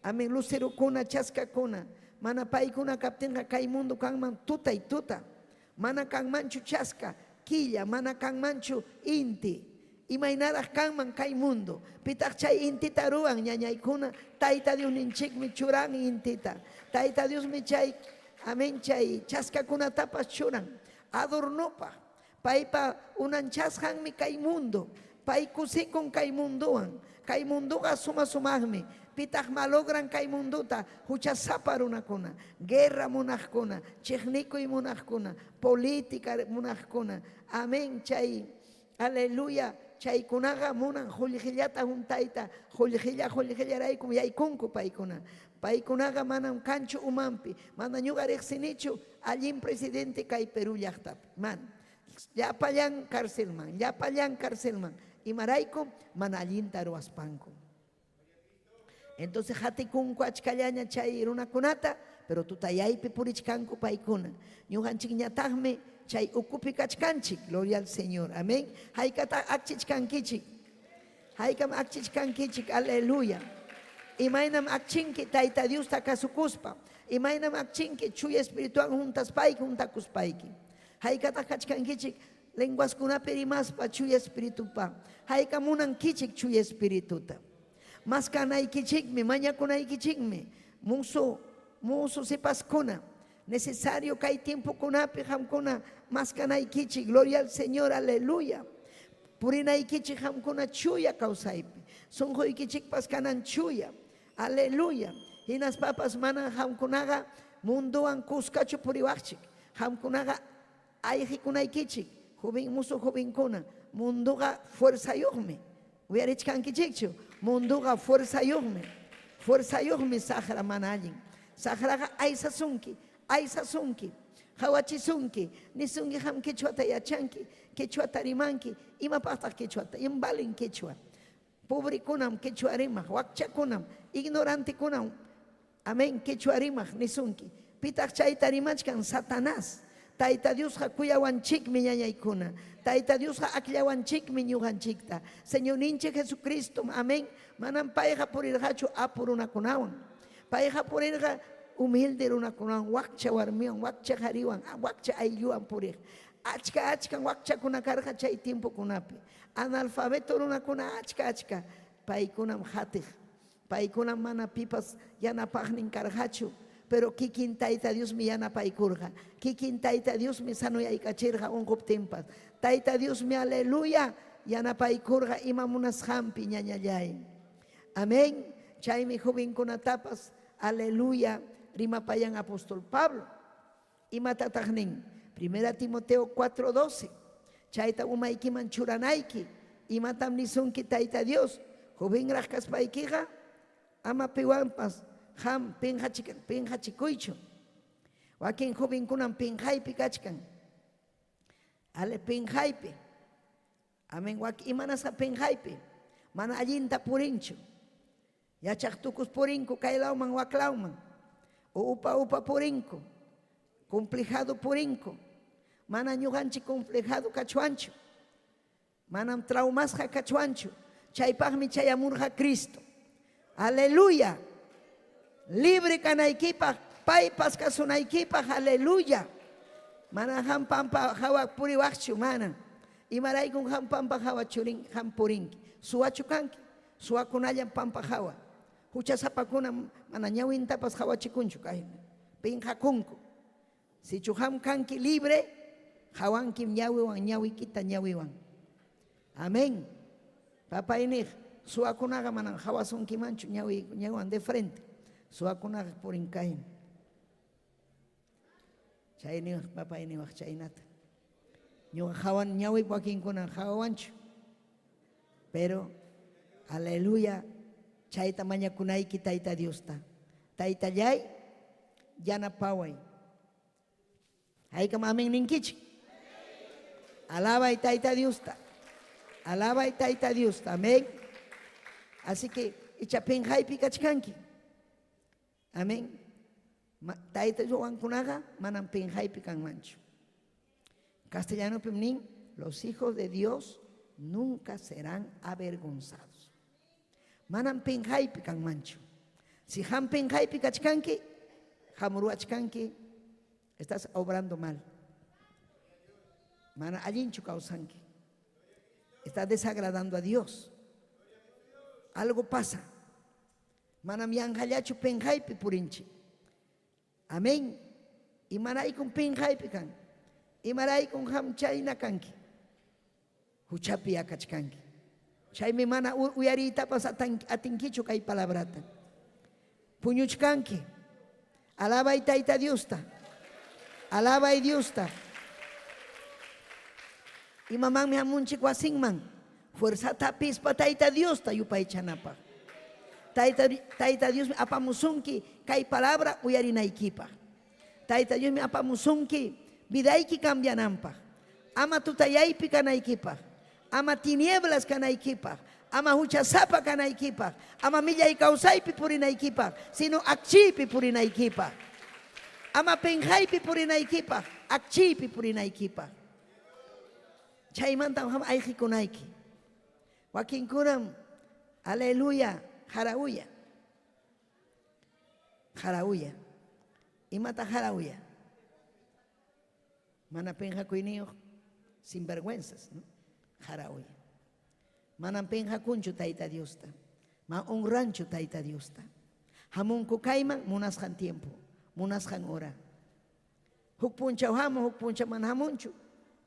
Amén. Lucerokuna, chaskakuna. Mana paykuna kaptinqa kay mundo kanman tutay tuta. Mana kanmanchu chaska, killa, mana kanmanchu inti. Imaynaraq kanman kay mundo. Pitaq chay intita ruwan ñañaykuna? Tayta Diosninchikmi churan intita. Tayta Diosmi chay, amén, chay chaskakunatapas churan. Adornopaq. Paypa unanchasqanmi kay mundo. Pay kusikun kay mundowan. Kay mundoqa suma sumaqmi. Pitaq malogran kay mundota? Huchasapa runakuna, guerra munaqkuna, chiqnikuy munaqkuna, política munaqkuna. Amén, chay, aleluya, chaykunaqa munan qullqillata huntayta, qullqilla qullqillaraykum yaykunku paykuna. Paykunaqa manam kanchu umanpi, mana ñuqa riqsinichu allin presidente kay Perú llaqtapi. Man, llapallan carcelman, llapallan carcelman. Imarayku mana allinta ruwaspanku. Entonces qatikunku achkallaña chay runakunata, pero tutayaypi purichkanku paykuna. Ñuqanchikñataqmi chay ukupi kachkanchik, gloria al Señor, amén. Haykataq akchichkankichik? Haykam akchichkankichik? Aleluya. Imaynam akchinki Tayta Diosta kasukuspa? Imaynam akchinki Chuya Espirituwan juntaspayki, juntakuspayki? Haykataq kachkankichik lenguaskunapi rimaspa Chuya Espiritupa? Haykam munankichik Chuya Espirituta? Maskanaykichikmi, mañakunaykichikmi, musu, musu sipaskuna. Necesario kay tiempokunapi qamkuna maskanaykichik, gloria al Señor, aleluya. Purinaykichik qamkuna chuya kawsaypi. Sunquykichikpas kanan chuya. Aleluya. Hinaspapas mana qamkunaqa mundowan kuskachu puriwaqchik. Qamkunaqa ayqikunaykichik, joven musu jovenkuna. Munduqa fuerzayuqmi. Uyarichkankichikchu? Munduqa fuerzayuqmi. Fuerzayuqmi saqra mana allin. Saqraqa aysasunki, aysasunki, qawachisunki, nisunki qam quechuata yachanki, quechuata rimanki, imapaqtaq quechuata? Im valen quechua? Pobrekunam quechua rimaq, wakchakunam, ignorantekunam, amén, quechua rimaq nisunki. Pitaq chayta rimachkan? Satanás. Tayta Diosqa kuyawanchikmi ñañaykuna. Tayta Diosqa akllawanchikmi ñuqanchikta. Señorninchik Jesucristom, amén, manam payqa purirqachu apu runakunawan. Payqa purirqa humilde runakunawan, wakcha warmiwan, wakcha qariwan, wakcha aylluwan puriq. Achka achkan wakchakuna karqa chay tiempokunapi. Analfabeto runakuna achka achka, paykunam qatiq. Paykunam mana pipas yanapaqnin karqachu, pero kikin Tayta Diosmi yanapaykurqa. Kikin Tayta Diosmi sanoyaykachirqa unquptinpas. Tayta Diosmi, aleluya, yanapaykurqa ima munasqanpi, ñañallay. Amén. Chaymi jovenkunatapas, aleluya, rimapayan apóstol Pablo. Imatataq nin? Primera Timoteo 4:12. Chayta umaykiman churanayki. Imatam nisunki Tayta Dios? Jovenraq kaspaykiqa ama piwanpas qam pinqachikuychu. Wakin jovenkunam pinqaypi kachkan. Ale pinqaypi. Amén. Wak imanasqa pinqaypi. Mana allinta purinchu. Yachaq tukus purinku kay lawman wak lawman. O upa upa purinku. Complejado purinku. Mana ñuqanchik complejado kachwanchu. Manam traumasqa kachwanchu. Chaypaqmi chayamurqa Cristo. Aleluya. Libre kanaykipaq, paypas kasunaykipaq, aleluya. Mana qam pampa hawa puriwaqchu, mana. Imaraykun qam pampa hawa churin qam purinki? Suwachu kanki? Suwakunallam pampa hawa. Huchasapakuna mana ñawintapas hawachikunchu kayna. Pinqakunku. Sichu qam kanki libre, hawankim ñawiwan ñawikita ñawiwan. Amén. Papay niq, suwakunaqa manam hawasunkimanchu ñawi ñawiwan de frente. Suwakunaqa purin kayna. Chay niwaq papay niwaq chaynata. Ñuqa hawan ñawi wakinkuna hawawanchu. Pero, aleluya, chayta mañakunayki Tayta Diosta. Taytallay, yanapaway. Haykam amén ninkichik? Alabay Tayta Diosta. Alabay Tayta Diosta. Amén. Así que icha pinqaypi kachkanki. Amén. Tayta Dioswankunaqa manam pinqaypi kanmanchu. Castellanopim nin, los hijos de Dios nunca serán avergonzados. Manam pinqaypi kanmanchu. Si qam pinqaypi kachkanki, hamurwachkanki, estás obrando mal. Mana allinchu kawsanki. Estás desagradando a Dios. Algo pasa. Manam yanqallachu pinqaypi purinchik. Amén. Imaraykun pinqaypi kan? Imaraykun qam chayna kanki? Huchapi yakachkanki. Chaymi mana uyariytapas atinkichu kay palabrata. Puñuchkanki. Alabay Tayta Diosta. Alabay Diosta. Imamanmi hamunchik wasinman? Fuerzata hapispa Tayta Diosta yupaychanapaq. Tayta, Tayta Diosmi apamusunki kay palabra uyarinaykipaq. Tayta Diosmi apamusunki vidayki cambiananpaq. Ama tutayaypi kanaykipaq. Ama tinieblas kanaykipaq. Ama huchasapa kanaykipaq. Ama millay kawsaypi purinaykipaq, sino akchiypi purinaykipaq. Ama penqaypi purinaykipaq, akchiypi purinaykipaq. Chaymantam qam ayqikunayki. Wakinkunam, aleluya, qarauya. Qarauya. Imata qarauya? Mana penqakuyniyuq, sinvergüenzas, ¿no? Qarauya. Manam penqakunchu Tayta Diosta. Ma honranchu Tayta Diosta. Hamunku kayman munasqan tiempo, munasqan hora. Huk punchaw hamun, huk punchaw mana hamunchu.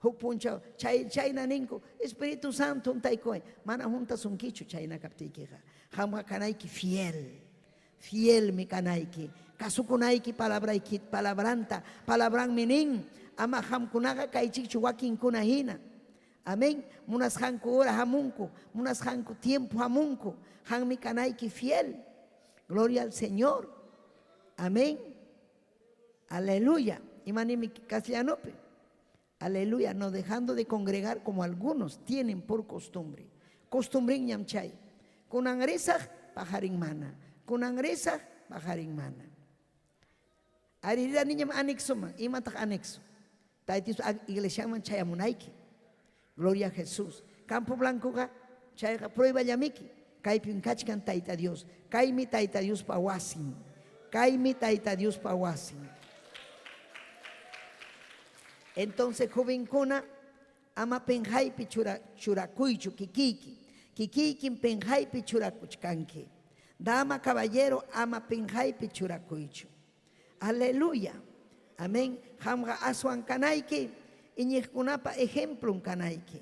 Huk punchaw chay chayna ninku, Espíritu Santo huntaykuway. Mana huntasunkichu chayna kaptiykiqa. Qamqa kanayki fiel. Fielmi kanayki. Kasukunayki palabrayki palabranta. Palabranmi nin, ama qamkunaqa kaychikchu wakinkuna hina. Amén. Munasqanku hora hamunku, munasqanku tiempo hamunku. Qanmi kanayki fiel. Gloria al Señor. Amén. Aleluya. Imanimi castellanopi. Aleluya, no dejando de congregar como algunos tienen por costumbre. Costumbrinñam chay. Kunan risaq, paqarin mana. Kunan risaq, paqarin mana. Ariraniñam anexoman. Imataq anexo? Tayta Dios iglesiaman chayamunayki. Gloria a Jesús. Campo Blancoqa chayqa prueballamiki. Kaypim kachkan Tayta Dios. Kaymi Tayta Diospa wasin. Kaymi Tayta Diospa wasin. Entonces, jovenkuna, ama penqaypi chura, churakuychu kikiyki. Kikiykim penqaypi churakuchkanki. Dama, caballero, ama penqaypi churakuychu. Aleluya. Amén. Qamqa aswan kanayki, iñiqkunapa ejemplon kanayki.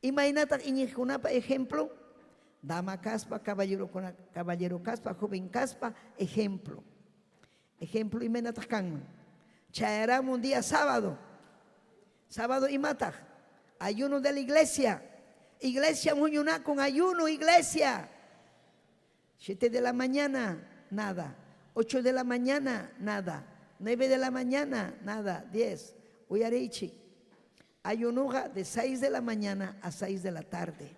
Imaynataq iñiqkunapa ejemplon? Dama kaspa, caballerokuna, caballero kaspa, joven kaspa, ejemplo. Ejemplo imaynataq kanman? Chayaramun día sábado. Sábado imataq? Ayuno de la iglesia. Iglesia huñunakun ayuno, iglesia. 7 de la mañana, nada. 8 de la mañana, nada. 9 de la mañana, nada. 10. Uyariychik. Ayunuqa de 6 de la mañana a 6 de la tarde.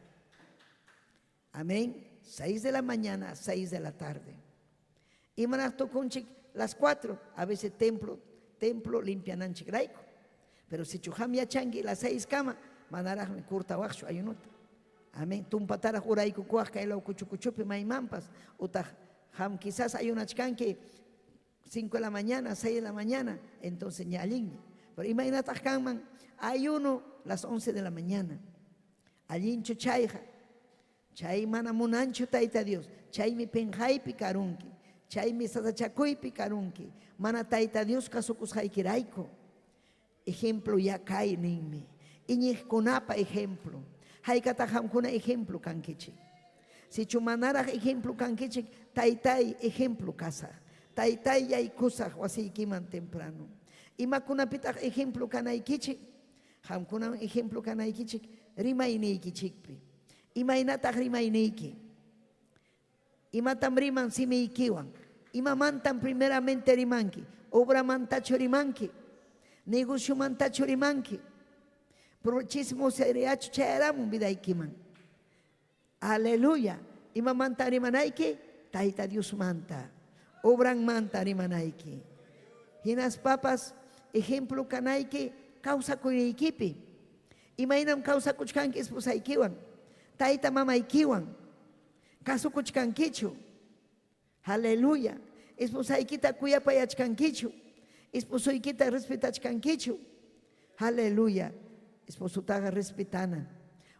Amén. 6 de la mañana a 6 de la tarde. Imanaq tukunchik las 4. A veces templo, templo limpiananchikrayku. Pero sichu qam yachanki las 6 kama, manaraqmi kurtawaqchu ayunuta. Amén. Tumpataraq uraykukuwaq kay law kuchu kuchupi maymanpas. Utaq qam quizás ayunachkanki 5 de la mañana, 6 de la mañana, entonces ña allinña. Pero imaynataq kanman ayuno las 11 de la mañana. Allinchu chayqa. Chay mana munanchu Tayta Dios. Chaymi penqaypi karunki. Chaymi sasachakuypi karunki. Mana Tayta Dios kasukusqaykirayku. Ejemplo ya kay ninmi. Iñiqkunapa ejemplo. Haykataq qamkuna ejemplo kankichik. Sichu manaraq ejemplo kankichik, taytay ejemplo kasaq. Taytay yaykusaq wasiykiman temprano. Imakunapitaq ejemplo kanaykichik? Qamkunam ejemplo kanaykichik rimayniykichikpi. Imaynataq rimayniyki? Imatam riman simiykiwan? Imamantam primeramente rimanki? Obramantachu rimanki? Negociomantachu rimanki? Chismosereachu chayaramun vidaykiman? Aleluya. Imamanta rimanayki? Tayta Diosmanta. Obranmanta rimanayki. Hinaspapas ejemplo kanayki kawsakuyniykipi. Imaynam kawsakuchkanki esposaykiwan, tayta mamaykiwan. Kasukuchkankichu? Aleluya. Esposaykita kuyapayachkankichu? Esposoykita respetachkankichu? Aleluya. Esposotaqa respetana.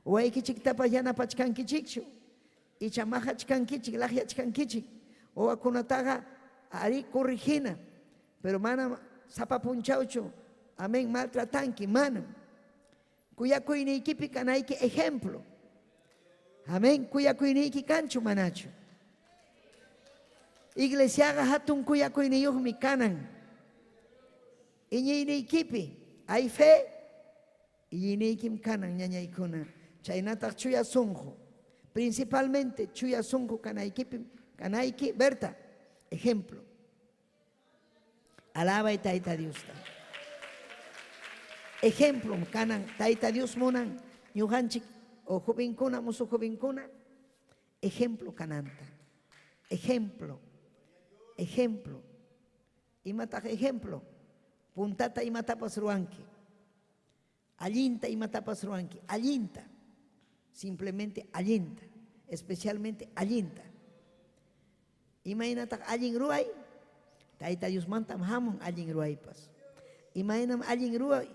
Wawaykichiktapas yanapachkankichikchu? Icha maqachkankichik, laqyachkankichik. Wawakunataqa arí corregina, pero manam sapa punchawchu. Amén, maltratanki, manam. Kuyakuyniykipi kanayki ejemplo. Amén, kuyakuyniyki kanchu manachu? Iglesiaqa hatun kuyakuyniyuqmi kanan. Iñiyniykipi hay fe, iñiyniykim kanan ñañaykuna. Chaynataq chuya sunqu. Principalmente chuya sunqu kanaykipim kanayki, Berta, ejemplo. Alabay Tayta Diosta. Ejemplom kanan Tayta Dios munan ñuqanchik o jovenkuna, musu jovenkuna, ejemplo kananta. Ejemplo. Ejemplo. Imataq ejemplo? Puntata imatapas ruwanki. Allinta imatapas ruwanki. Allinta. Simplemente allinta. Especialmente allinta. Imaynataq allin ruway? Tayta Diosmantam hamun allin ruwaypas. Imaynam allin ruway?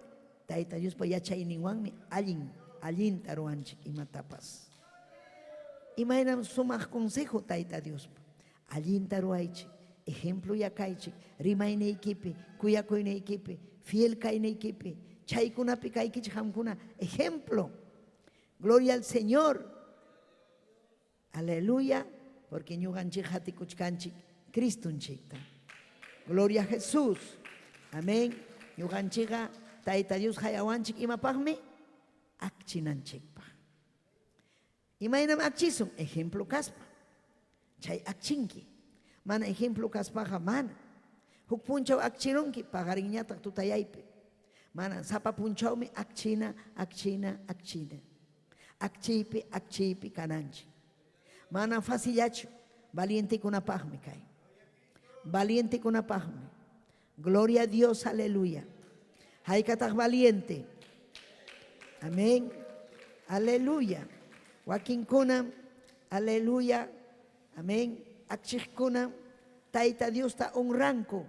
Tayta Diospa yachayninwanmi allin allinta ruwanchik imatapas. Imaynam sumaq consejo Tayta Diospa? Allinta ruwaychik, ejemplo yakaychik, rimayniykipi, kuyakuyniykipi, fiel kayniykipi, chaykunapi kaykichik qamkuna ejemplo. Gloria al Señor. Aleluya, porque ñuqanchik qatikuchkanchik Cristonchikta. Gloria a Jesús. Amén. Ñuqanchikqa Tayta Dios hayawanchik imapaqmi? Akchinanchikpaq. Imaynam akchisun? Ejemplo kaspa. Chay akchinki. Mana ejemplo kaspaqa mana. Huk punchaw akchirunki, paqarinñataq tutayaypi. Mana, sapa punchawmi akchina, akchina, akchina. Akchiypi, akchiypi kananchik. Mana facillachu, valientekunapaqmi kay. Valientekunapaqmi. Gloria a Dios, aleluya. Haykataq valiente. Amén. Aleluya. Wakinkuna, aleluya. Amén. Akchiqkuna, Tayta Diosta honranku.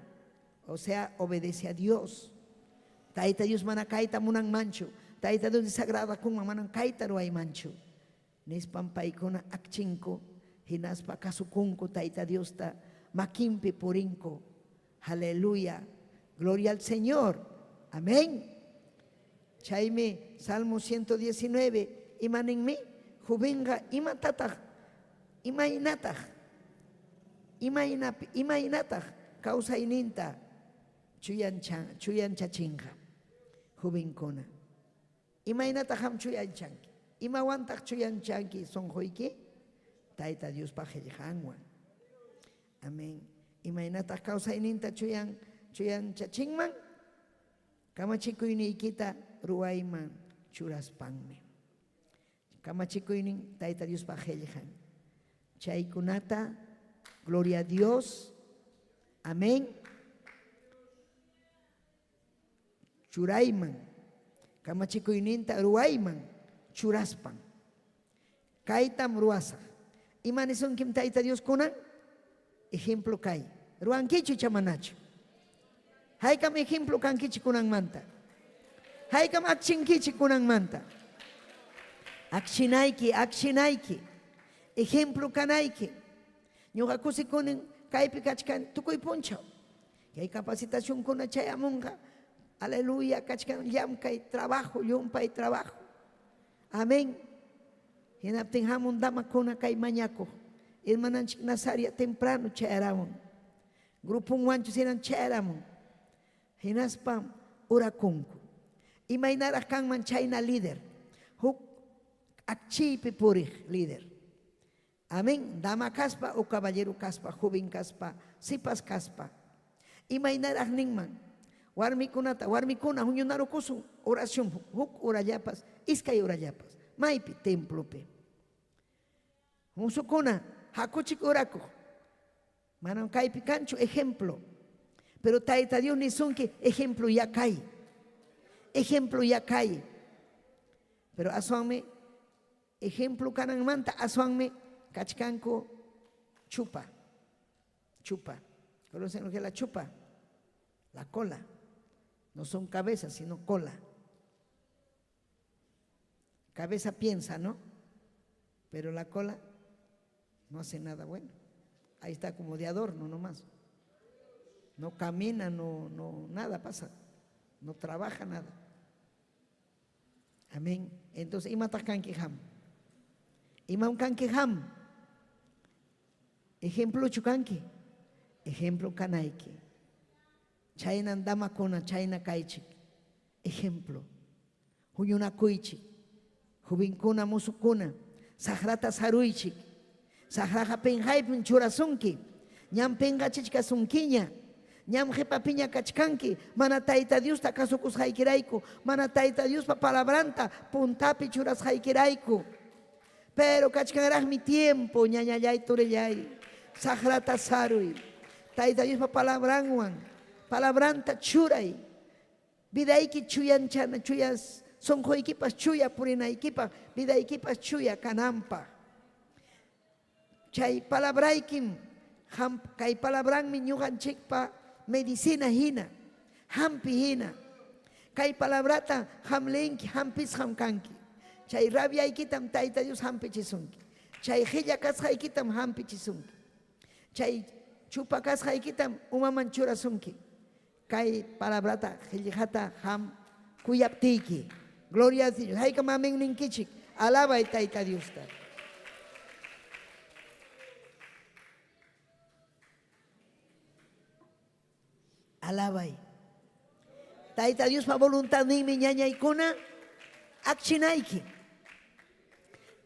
O sea, obedece a Dios. Tayta Dios mana kayta munanmanchu. Tayta Dios desagradakunman, manam kayta ruwaymanchu. Nispam paykuna akchinku, hinaspa kasukunku Tayta Diosta, makinpi purinku. Aleluya. Gloria al Señor. Amén. Chaymi Salmo 119 ima ninmi? Jovenqa imatataq, imaynataq, imaynapi, imaynataq kawsayninta chuyancha, chuyanchachinqa jovenkuna. Imaynataq qam chuyanchanki? Imawantaq chuyanchanki sunquyki? Tayta Diospa qillqanwan. Amén. Imaynataq kawsayninta chuyan chuyanchachinman? Kamachikuyniykita ruwayman churaspanmi. Kamachikuynin Tayta Diospa qillqan. Chaykunata, gloria a Dios. Amén. Churayman, kamachikuyninta ruwayman churaspan. Kaytam ruwasaq. Ima nisunkim Tayta Dios kunan? Ejemplo kay. Ruwankichu icha manachu? Haykam ejemplo kankichik kunanmanta? Haykam akchinkichik kunanmanta? Akchinayki, akchinayki. Ejemplo kanayki. Ñuqa kusikunin kaypi kachkan tukuy punchaw. Kay capacitacionkuna chayamunqa. Aleluya, kachkan llamkay, trabajo, llumpay trabajo. Amén. Hinaptin hamun damakuna kay mañakuq. Hermananchik Nazaria temprano chayaramun. Gruponwanchus hinan chayaramun. Hinaspam orakunku. Imaynaraq kanman chayna líder? Huk akchiypi puriq líder. Amén. Dama kaspa o caballero kaspa, joven kaspa, sipas kaspa. Imaynaraq ninman? Warmikunata, warmikuna huñunarukusun oración huk horallapas, iskay horallapas. Maypi? Templopi. Musukuna, hakuchik orakuq. Manam kaypi kanchu ejemplo. Pero Tayta Dios nisunki ejemplo ya kay. Ejemplo ya kay. Pero aswanmi Ejemplo kananmanta aswanmi kachkanku chupa, chupa. ¿Conocen lo que es la chupa? La cola. No son cabezas, sino cola. Cabeza piensa, ¿no? Pero la cola no hace nada bueno. Ahí está como de adorno nomás. No camina, no, no, nada pasa. No trabaja nada. Amén. Entonces, imataq kanki qam? Imam kanki qam? Ejemplochu kanki? Ejemplo kanayki. Chaynan damakuna, chayna kaychik. Ejemplo. Huñunakuychik. Jovenkuna, mozokuna, saqrata saruychik. Saqraqa penqaypim churasunki. Ñam penqachichkasunkiña. Ñam qepapiña kachkanki mana Tayta Diosta kasukusqaykirayku, mana Tayta Diospa palabranta puntapi churasqaykirayku. Pero kachkanraqmi tiempo, ñañallay, turillay. Saqrata saruy. Tayta Diospa palabranwan, palabranta churay. Vidayki chuyanchana, chuyas, sonqoykipas chuya purinaykipaq, vidaykipas chuya kananpaq. Chay palabraykim, kay palabranmi ñuqanchikpa medicina hina, hampi hina. Kay palabrata qam leenki, hampisqam kanki. Chay rabiaykitam Tayta Dios hampichisunki. Chay qilla kasqaykitam hampichisunki. Chay chupa kasqaykitam umaman churasunki. Kay palabrata qillqata qam kuyaptiyki. Gloria a Dios. Haykam amén ninkichik. Alabay Tayta Diosta. Alabay. Tayta Diospa voluntadninmi ñañaykuna. Akchinayki.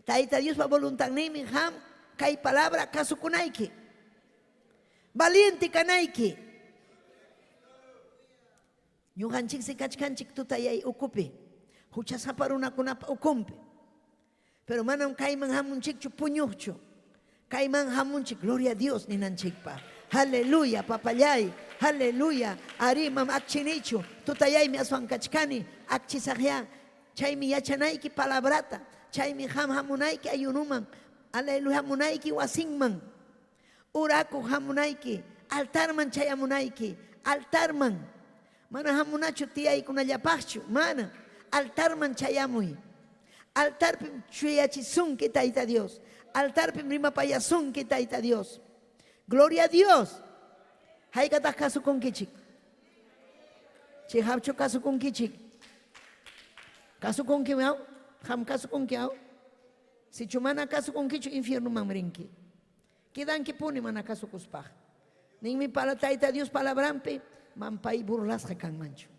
Tayta Diospa voluntadninmi qam kay palabra kasukunayki. Valiente kanayki. Ñuqanchiksi kachkanchik tutayay ukupi, huchasapa runakunapa ukunpi. Pero manam kayman hamunchikchu puñuqchu. Kayman hamunchik gloria a Dios ninanchikpaq. Aleluya, papallay. Aleluya. Arí, mam akchinichu. Tutayaymi aswan kachkani. Akchisaqyá. Chaymi yachanayki palabrata. Chaymi qam hamunayki ayunuman. Aleluya, hamunayki wasinman. Urakuq hamunayki, altarman chayamunayki, altarman. Mana hamunachu tiyaykunallapaqchu, mana. Altarman chayamuy. Altarpim chuyachisunki Tayta Dios. Altarpim rimapayasunki Tayta Dios. Gloria a Dios. Haykataq kasukunkichik? Chiqapchu kasukunkichik? Kasukunki aw? Qam kasukunki aw? Sichu mana kasukunkichu infiernomanmi rinki. Quedankipuni mana kasukuspaq. Ninmi pala Tayta Dios palabranpi, mam pay burlasqa kanmanchu.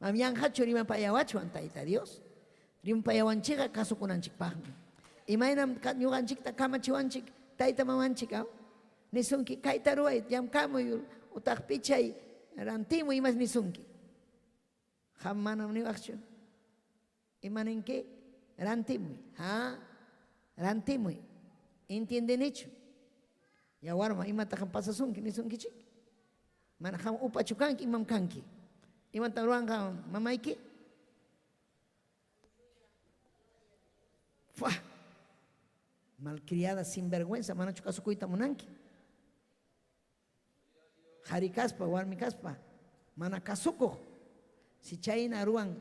Mam yanqachu rimapayawachwan Tayta Dios. Rimapayawanchikqa kasukunanchikpaqmi. Imaynam ñuqanchikta kamachiwanchik tayta mamanchik aw? Nisunki kayta ruway, llamkamuy utaq pichay, rantimuy imas nisunki. Qam manam niwaqchu. Ima ninki? Rantimuy. Ha? Rantimuy. Entiendenichu? Ya warma, imataq pasasunki nisunkichik? Mana qam upachu kanki, imam kanki? Imatam ruwanqa mamayki? Fua! Malcriada, sinvergüenza, manachu kasukuyta munanki? Qhari kaspa, warmi kaspa, mana kasukuq. Si chayna ruwan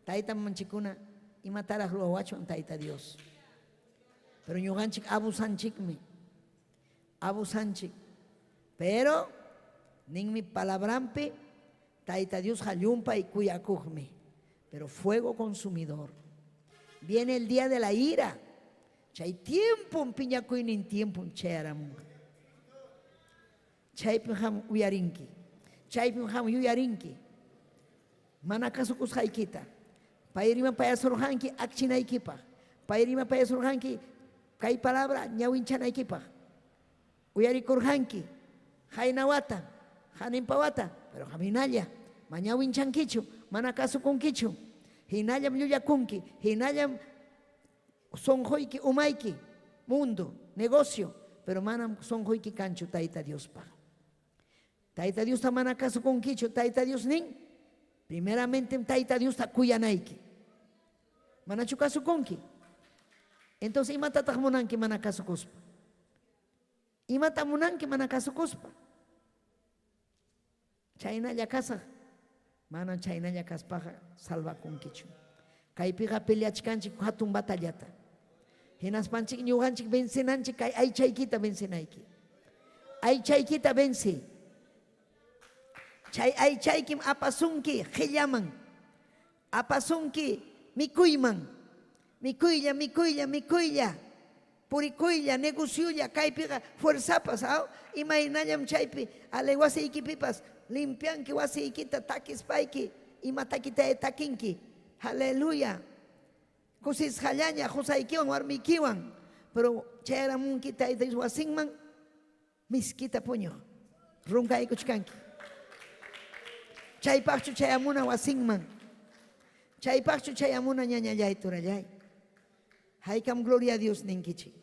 tayta mamanchikkuna, imataraq ruwawachwan Tayta Dios? Pero ñuqanchik abusanchikmi, abusanchik. Pero ninmi palabranpi, Tayta Diosqa llumpay kuyakuqmi, pero fuego consumidor. Viene el día de la ira. Chay tiempom piñakuynin tiempom chayaramunqa. Chaypim qam uyarinki. Chaypim qam yuyarinki. Mana kasukusqaykita. Pay rimapayasurqanki akchinaykipaq. Pay rimapayasurqanki kay palabra ñawinchanaykipaq. Uyarikurqanki qayna wata, haninpa wata, pero qam hinalla ma ñawinchankichu, mana kasukunkichu. Hinallam llullakunki, hinallam Sonqoyki, umayki, mundo, negocio, pero manam sonqoyki kanchu Tayta Diospaq. Tayta Diosta mana kasukunkichu, Tayta Dios nin, primeramentem Tayta Diosta kuyanayki. Manachu kasukunki? Entonces, imatataq munanki mana kasukuspa? Imata munanki mana kasukuspa? Chaynalla kasaq, manam chaynalla kaspaqa salvakunkichu. Kaypiqa peleachkanchik hatun batallata. Hinaspanchik ñuqanchik vencenanchik kay aychaykita vencenayki. Aychaykita vencey. Chay aychaykim apasunki qellaman. Apasunki mikuyman. Mikuylla, mikuylla, mikuylla. Purikuylla, negociolla, kaypiqa fuerzapas, aw? Imaynallam chaypi ale wasiykipipas limpianki wasiykita takispayki, ima takitaya takinki. Aleluya. Kusisqallaña qosaykiwan, warmiykiwan. Pero chayaramunki Tayta Dios wasinman miskita puñuq. Runkaykuchkanki. Chaypaqchu chayamuna wasinman. Chaypaqchu chayamuna ñañallay turallay. Haykam gloria a Dios ninkichik.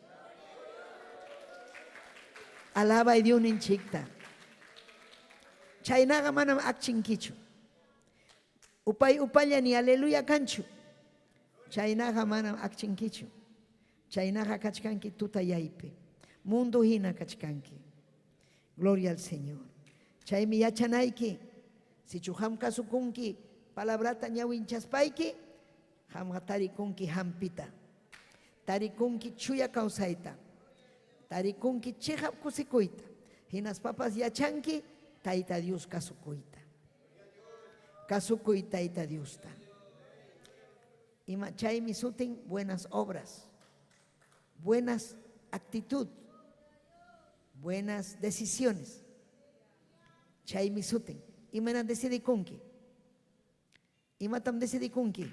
Alabay Dios ninchikta. Chaynaqa manam akchinkichu. Upay upalla ni aleluya kanchu. Chaynaqa manam akchinkichu. Chaynaqa kachkanki tutayaypi. Mundo hina kachkanki. Gloria al Señor. Chaymi yachanayki. Sichu qam kasukunki palabrata ñawinchaspayki, Qamqa tarikunki hampita, tarikunki chuya kawsayta, tarikunki chiqap kusikuyta, hinaspapas yachanki Tayta Dios kasukuyta. Kasukuy Tayta Diosta. Ima chaymi sutin buenas obras, buenas actitud, buenas decisiones. Chaymi sutin. Imayna decidikunki? Imatam decidikunki?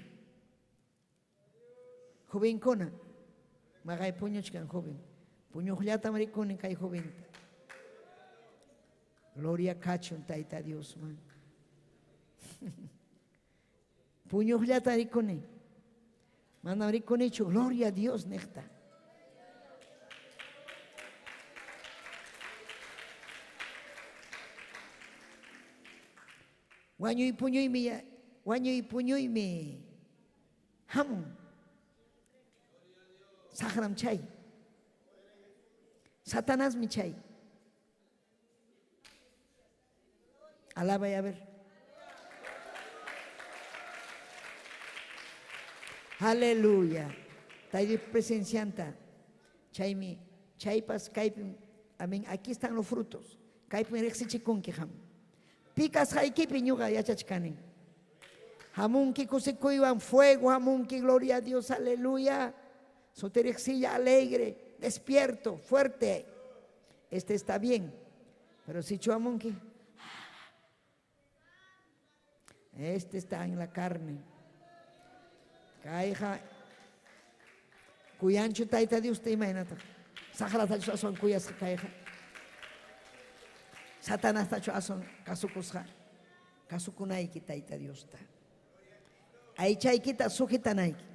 Jovenkuna, maqay puñuchkan joven. Puñuqllatam rikuni kay joventa. Gloria kachun Tayta Diosman. Puñuqllata rikuni. Manam rikunichu gloria a Dios niqta. Wañuy puñuymi wañuy puñuymi hamun. Saqram chay. Satanasmi chay. Alabay a ver. Aleluya. Tayta presencianta. Chaymi, chaypas kaypim, amén. Aquí están los frutos. Kaypim riqsichikunki qam. Pi kasqaykipi ñuqa yachachkani. Hamunki kusikuywan fuego, hamunki gloria a Dios, aleluya. Sutiriqsilla alegre, despierto, fuerte. Este está bien. Pero si chuamunki, este está en la carne. Kayqa kuyanchu Tayta Diosta imaynataq? Saqratachu aswan kuyasqa kayqa? Satanastachu aswan kasukusqa? Kasukunayki Tayta Diosta. Aychaykita sujetanayki.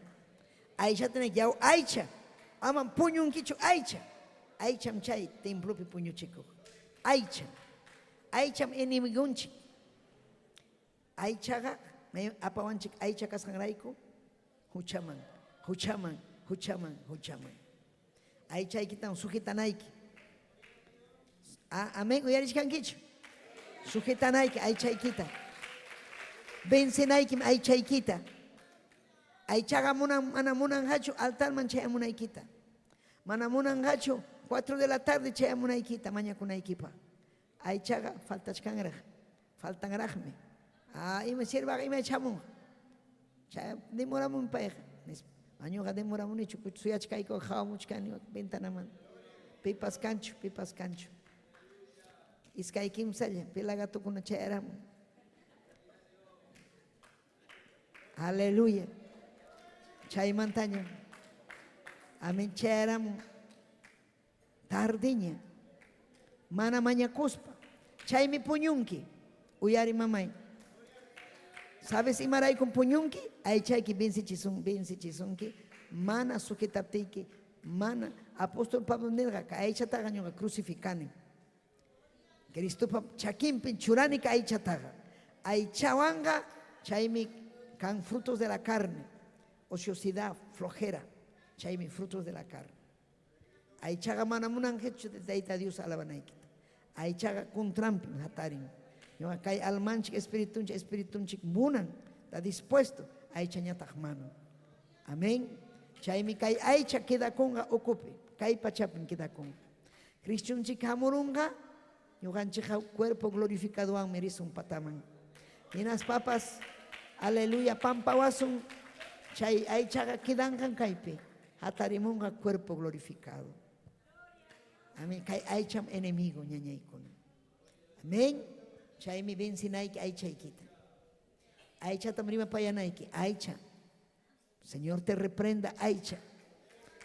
Aychata nayki, yaw aycha, amam puñunkichu aycha. Aycham chay templopi puñuchikuq. Aycha. Aycham enemigonchik. Aychaqa apawanchik aycha kasqanrayku huchaman, huchaman, huchaman, huchaman. Aychaykitam sujetanayki. Amén, uyarichkankichu? Sujetanayki aychaykita. Vencenaykim aychaykita. Aychaqa munan, mana munanqachu altarman chayamunaykita. Mana munanqachu 4 de la tarde chayamunaykita mañakunaykipaq. Aychaqa faltachkanraq, faltanraqmi. Ah, ima sirvaq ima chamunqa. Chay demoramun payqa. Nispa. Ñuqa demoramunichu, suyachkayku qawamuchkani ventanaman. Pipas kanchu, pipas kanchu. Iskay kimsalla pelagatukuna chayaramun. Aleluya. Chaymantañam. Amén chayaramun. Tardeña. Mana mañakuspa. Chaymi puñunki. Uyari mamay. ¿Sabes imaraykum puñunki? Aychayki vencechisun, vencechisunki. Mana sujetaptiyki, mana. Apóstol Pablo nirqa, aychataqa ñuqa crucificani. Cristopa chakinpin churani kay aychataqa. Aychawanqa chaymi kan frutos de la carne, ociosidad, flojera, chaymi frutos de la carne. Aychaqa mana munanqachu Tayta Dios alabanaykita. Aychaqa contranpim hatarin. Ñuqa kay almanchik, espiritunchik, espiritunchik munan, está dispuesto, aychañataq mana. Amén. Chaymi kay aycha quedakunqa ukupi, kay pachapim quedakunqa. Cristunchik hamurunqa, ñuqanchikqa cuerpo glorificadowanmi risun pataman. Hinaspapas, aleluya, pampawasun, chay aychaqa quedanqan kaypi, hatarimunqa cuerpo glorificado. Amén. Kay aycham enemigo ñañaykuna. Amén. Chaymi vencinayki aychaykita. Aychatam rimapayanayki, aycha. Señor te reprenda, aycha.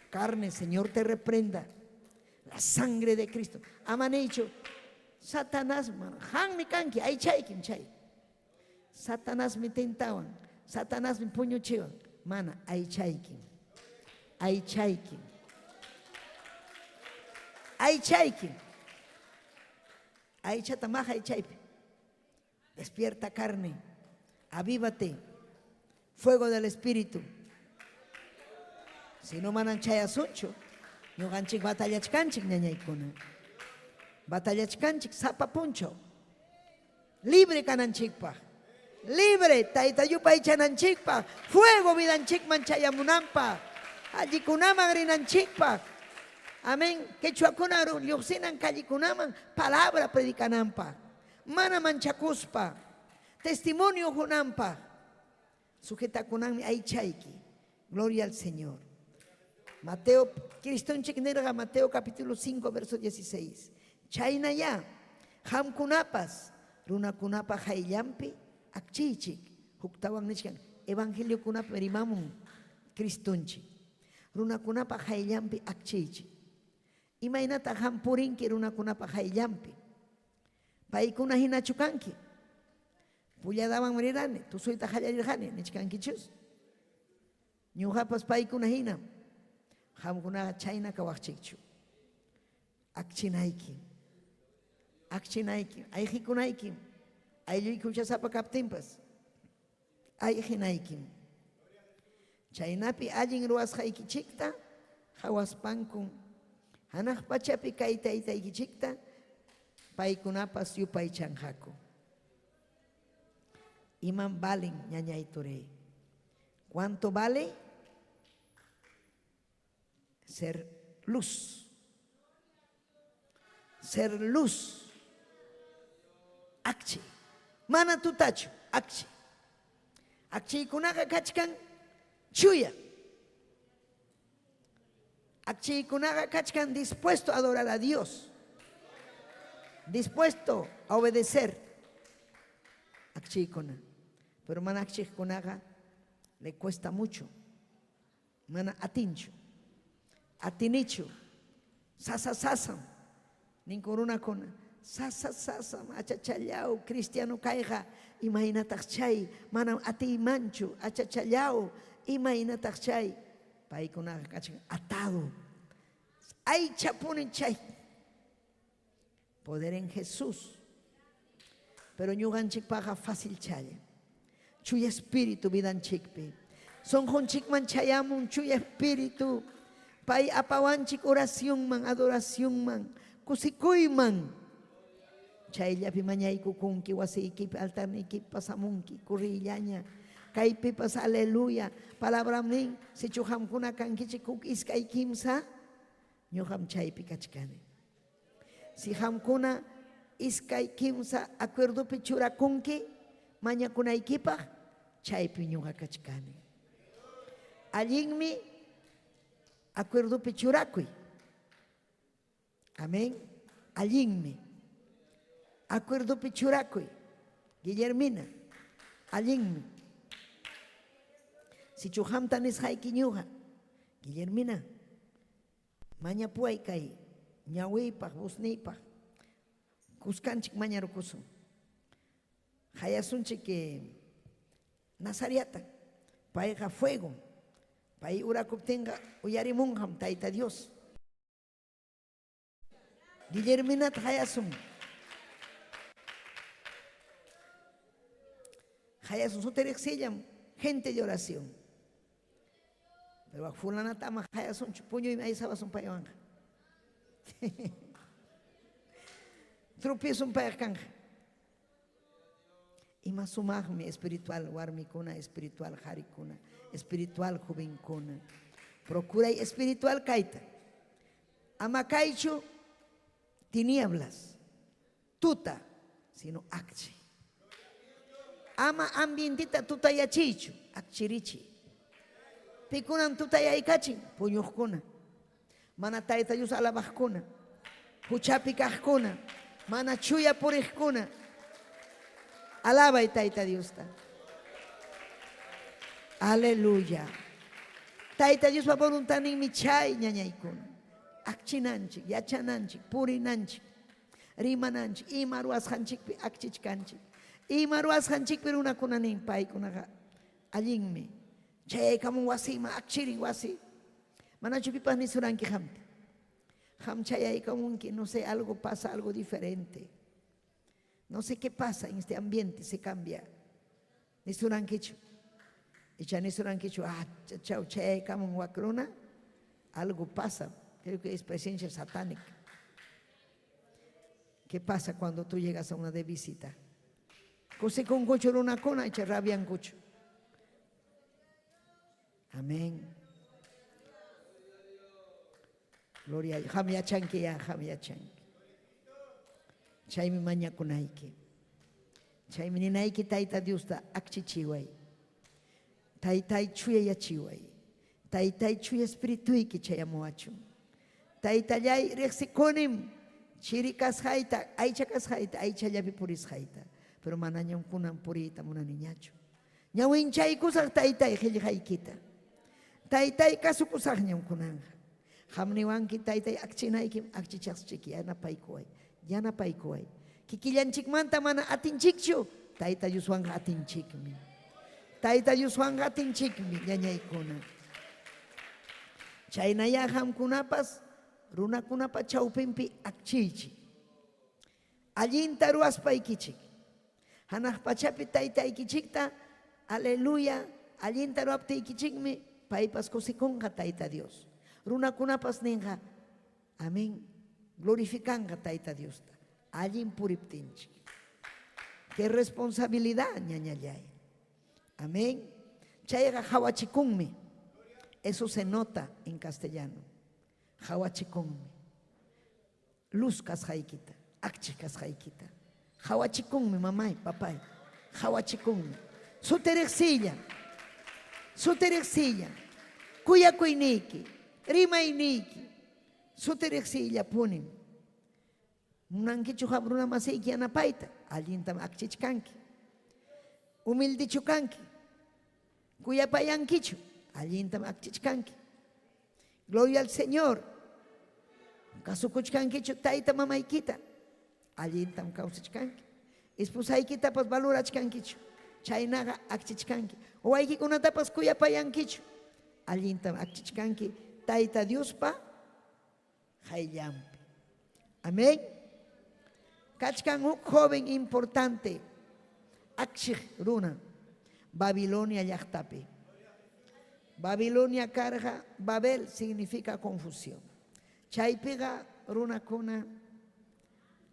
Carne, Señor te reprenda. La sangre de Cristo. Aman hecho, Satanás, qammi kanki, aychaykim chay. Satanasmi tentawan, Satanasmi puñuchiwan. Mana, aychaykim. Aychaykim. Aychaykim. Aychata maqay chaypi. Despierta carne, avívate, fuego del Espíritu. Si no manan chayasunchu, ñuqanchik batallachkanchik ñañaykuna. Batallachkanchik sapa punchaw. Libre kananchikpaq. Libre Tayta yupaychananchikpaq. Fuego vidanchikman chayamunanpaq. Allikunaman rinanchikpaq. Amén. Quechuakuna lluqsinan callikunaman palabra predicananpaq. Mana manchakuspa. Testimonio qunanpaq. Sujetakunanmi aychayki. Gloria al Señor. Mateo, Cristonchik nirqa Mateo capítulo 5, verso 16. Chaynayá, qamkunapas, runakunapa qayllanpi akchiychik. Huktawan nichkan, evangeliokunapi rimamun Cristonchik. Runakunapa qayllanpi akchiychik. Imaynataq qam purinki runakunapa qayllanpi? Paykuna hinachu kanki? Pulladawanmi rirani, tusuyta qallarirqani, nichkankichus? Ñuqapas paykuna hinam. Qamkunaqa chayna kawaqchikchu. Akchinaykim. Akchinaykim. Ayqikunaykim. Aylluyki huchasapa kaptinpas. Ayqinaykim. Chaynapi allin ruwasqaykichikta qawaspankum hanaq pachapi kay taytaykichikta paykunapas yupaychanqaku. Imam valen ñañay turay? ¿Cuánto vale ser luz? Ser luz. Akchi. Mana tutachu, akchi. Akchiykunaqa kachkan chuya. Akchiykunaqa kachkan dispuesto a adorar a Dios. Dispuesto a obedecer. Akchiykuna. Pero mana akchiqkunaqa le cuesta mucho. Mana atinchu. Atinichu. Sasa sasam. Ninku runakuna. Sasa sasam achachallaw cristiano kayqa imaynataq chay manam atiymanchu achachallaw imaynataq chay paykunaqa kachkan atado aychapuni chay Poder en Jesús. Pero ñuqanchikpaqqa facilchalla. Chuya Espíritu vidanchikpi. Sonqonchikman chayamun Chuya Espíritu. Pay apawanchik oracionman, adoracionman, kusikuyman. Chayllapi mañaykukunki wasiykipi, altarniykipi pasamunki, kurriyllaña. Kaypipas aleluya. Palabram nin, sichu qamkuna kankichik huk iskay kimsa, ñuqam chaypi kachkani. Si qamkuna iskay kimsa acuerdopi churakunki mañakunaykipaq, chaypi ñuqa kachkani. Allinmi acuerdopi churakuy. Amén. Allinmi. Acuerdopi churakuy. Guillermina, allinmi. Sichu qamta nisqayki ñuqa, Guillermina, Mañapuway kay ñawiypaq, busniypaq, kuskanchik mañarukusun. Qayasunchik Nazariata, payqa fuegom, pay urakuptinqa uyarimunqam Tayta Dios. Guillerminata qayasun. Qayasun suti riqsillam, gente de oración. Pero wak fulanata ama qayasunchu, puñuymi aysawasun paywanqa. Tropiezo payqa kanqa. Ima sumaqmi espiritual warmikuna, espiritual qarikuna, espiritual jovenkuna. Procuray espiritual kayta. Ama kaychu tinieblas, tuta, sino akchi. Ama ambientita tutayachiychu, akchirichiy. Pikunam tutayaykachin? Puñuqkuna. Mana Tayta Dios alabaqkuna, huchapi kaqkuna, mana chuya puriqkuna. Alabay Tayta Diosta. Aleluya. Tayta Diospa voluntadninmi chay ñañaykuna. Akchinanchik, yachananchik, purinanchik. Rimananchik, ima ruwasqanchikpi akchichkanchik. Ima ruwasqanchikpi runakuna nin paykunaqa allinmi. Chayaykamun wasiyman akchirin wasi. Manachu pipas nisuranki qamta? Qam chayaykamunki, no sé, algo pasa, algo diferente. No sé qué pasa en este ambiente, se cambia. Nisurankichu? Icha nisurankichu, ah, chau, chayaykamun wak runa, algo pasa. Creo que es presencia satánica. ¿Qué pasa cuando tú llegas a una de visita? Kusikunkuchu runakuna icha rabiankuchu. Amén. Gloria a Qam yachanki ya, qam yachanki. Chaymi mañakunayki. Chaymi ninayki Tayta Diosta akchichiway. Taytay chuyayachiway. Taytay chuya espirituyki chayamuwachun. Taytallay riqsikunim chiri kasqayta, aycha kasqayta, aychallapi purisqayta. Pero manañam kunan puriyta munaniñachu. Ñawinchaykusaq taytay qillqaykita. Taytay kasukusaqñam kunanqa. Qam niwanki taytay akchinaykim akchichaqchik yanapaykuway. Yanapaykuway. Kikillanchikmanta mana atinchikchu, Tayta Dioswanqa atinchikmi. Tayta Dioswanqa atinchikmi, ñañaykuna. Chaynayá qamkunapas runakunapa chawpinpi akchiychik. Allinta ruwaspaykichik. Hanaq pachapi taytaykichikta, aleluya, allinta ruwaptiykichikmi paypas kusikunqa Tayta Dios. Runakunapas ninqa, amén, glorificanqa Tayta Diosta, allin puriptinchik. Qué responsabilidad, ñañallay. Amén. Chayqa qawachikunmi. Eso se nota en castellano. Qawachikunmi. Luz kasqaykita, akchi kasqaykita. Qawachikunmi, mamay, papay. Qawachikunmi. Suti riqsiylla. Suti riqsiylla. Kuyakuyniyki, rimayniyki. Suti riqsiyllapunim. Munankichu qam runa masiyki yanapayta? Allintam akchichkanki. Humildechu kanki? Kuyapayankichu? Allintam akchichkanki. Gloria al Señor. Kasukuchkankichu tayta mamaykita? Allintam kawsachkanki. Esposaykitapas valorachkankichu? Chaynaqa akchichkanki. Wawaykikunatapas kuyapayankichu? Allintam akchichkanki Tayta Diospa qayllanpi. Amén. Kachkan huk joven importante akchiq runa Babilonia llaqtapi. Babilonia karqa Babel significa confusión. Chaypiqa runakuna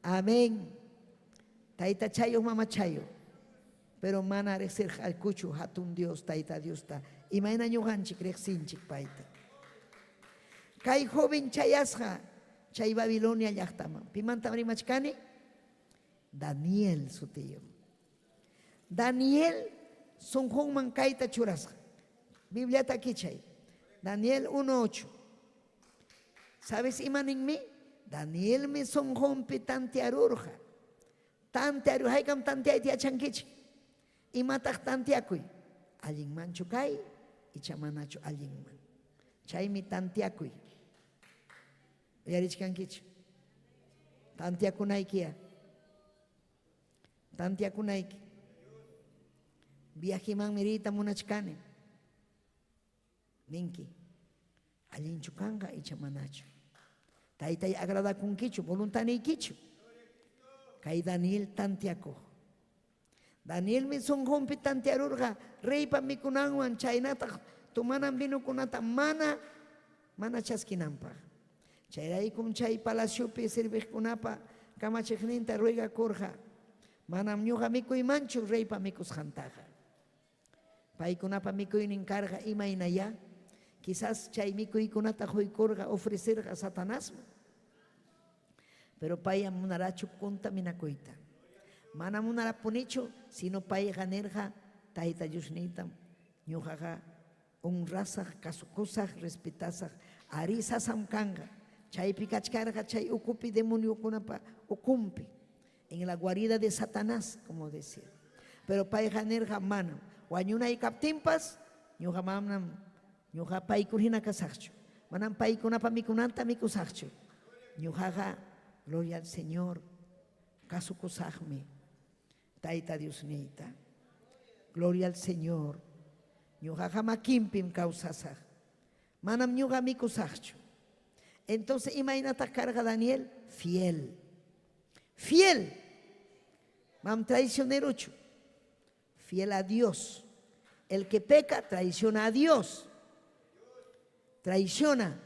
amén. Taytachayuq mamachayuq. Pero mana riqsirqakuchu hatun Dios Tayta Diosta imayna ñuqanchik riqsinchik payta. Kay joven chayasqa chay Babilonia llaqtaman. Pimantam rimachkani? Daniel sutiyuq. Daniel sunqunman kayta churasqa. Bibliata kichay. Daniel 1.8. ¿Sabes ima ninmi? Danielmi sunqunpi tantearurqa. Tantearuy, haykam tanteayta yachankichik? Imataq tanteakuy? Allinmanchu kay icha manachu allinman? Chaymi tanteakuy. Uyarichkankichu? Tanteakunaykiya. Tanteakunayki. Viajemanmi riyta munachkani. Ninki, allinchu kanqa icha manachu? Taytay agradakunkichu, voluntaniykichu? Kay Daniel tanteakuq. Danielmi sunqunpi tantearurqa reypa mikunanwan chaynataq tomanan vinokunata mana mana chaskinanpaq. Chayraykum chay palaciopi serviqkunapa kamachiqninta ruegakurqa, Manam ñuqa mikuymanchu reypa mikusqantaqa. Paykunapa mikuynin karqa imaynayá? Quizás chay mikuykunata qoykurqa, ofrecerqa Satanasman. Pero payqa munarachu contaminakuyta. Mana munarapunichu, sino payqa nirqa, Tayta Diosniytam ñuqaqa honrasaq, kasukusaq, respetasaq. Arí, sasam kanqa. Chaypi kachkarqa chay ukupi demoniokunapa ukunpi. En la guarida de Satanás, como decía. Pero payqa nirqa manam. Wañunay kaptinpas, ñuqa manam ñuqa paykuna hina kasaqchu. Manam paykunapa mikunanta mikusaqchu. Ñuqaqa, gloria al Señor, kasukusaqmi Tayta Diosniyta. Gloria al Señor. Ñuqaqa makinpim kawsasaq. Manam ñuqa mikusaqchu. Entonces, imaynataq karqa Daniel? Fiel. Fiel. Mam traicionerochu. Fiel a Dios. El que peca traiciona a Dios. Traiciona.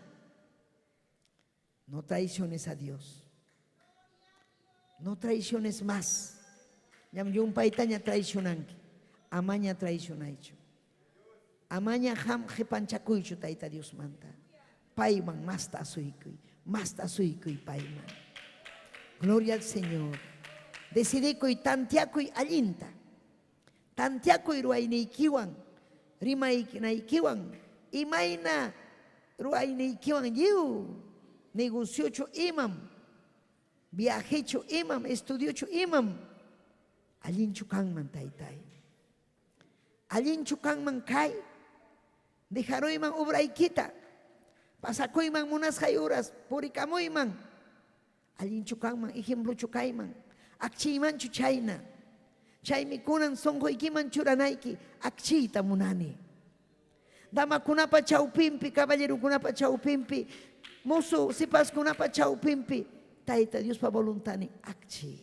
No traiciones a Dios. No traiciones más. Ñam llumpaytaña traicionanki. Amaña traicionaychu. Amaña qam qepanchakuychu Tayta Diosmanta. Payman masta asuykuy, masta asuykuy payman. Gloria al Señor. Decidikuy, tanteakuy allinta. Tanteakuy ruwayniykiwan, rimaynaykiwan, imayna ruwayniykiwan lliw negociochu imam, viajechu imam, estudiochu imam, allinchu kanman taytay. Allinchu kanman kay? Dejaruyman obraykita. Pasakuyman munasqay uras, purikamuyman. Allinchu kanman, ejemplochu kayman, akchiymanchu chayna. Chaymi kunan sunquykiman churanayki akchiyta munani. Damakunapa chawpinpi, caballerokunapa chawpinpi, musu sipaskunapa chawpinpi, Tayta Diospa voluntadnin akchiy.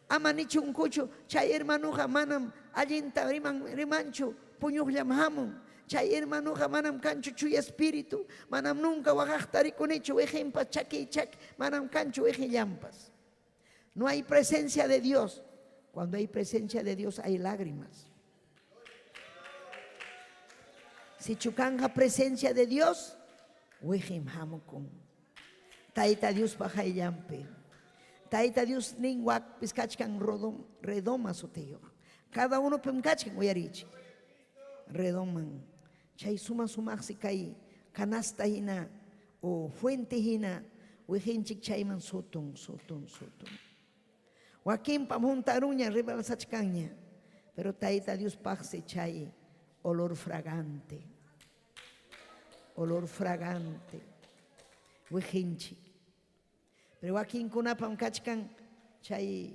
Ama nichunkuchu, chay hermanoqa manam allinta riman, rimanchu, puñuqllam hamun. Chay hermanoqa manam kanchu chuya espíritu, manam nunca waqaqta rikunichu, weqinpas chakiy chaki, manam kanchu weqillanpas. No hay presencia de Dios. Cuando hay presencia de Dios hay lágrimas. Sichu kanqa presencia de Dios, weqim hamukun. Tayta Diospa qayllanpi. Tayta Dios nin wakpis kachkan rodom, redoma sutiyuq. Cada unopim kachkan uyariychik. Redoman. Chay suma sumaqsi kay canasta hina o fuente hina wiqinchik chayman sutun, sutun, sutun. Wakinpam huntaruña rebalsachkanña. Pero Tayta Diospaqsi chay olor fragante. Olor fragante. Wiqinchik. Pero wakinkunapam kachkan chay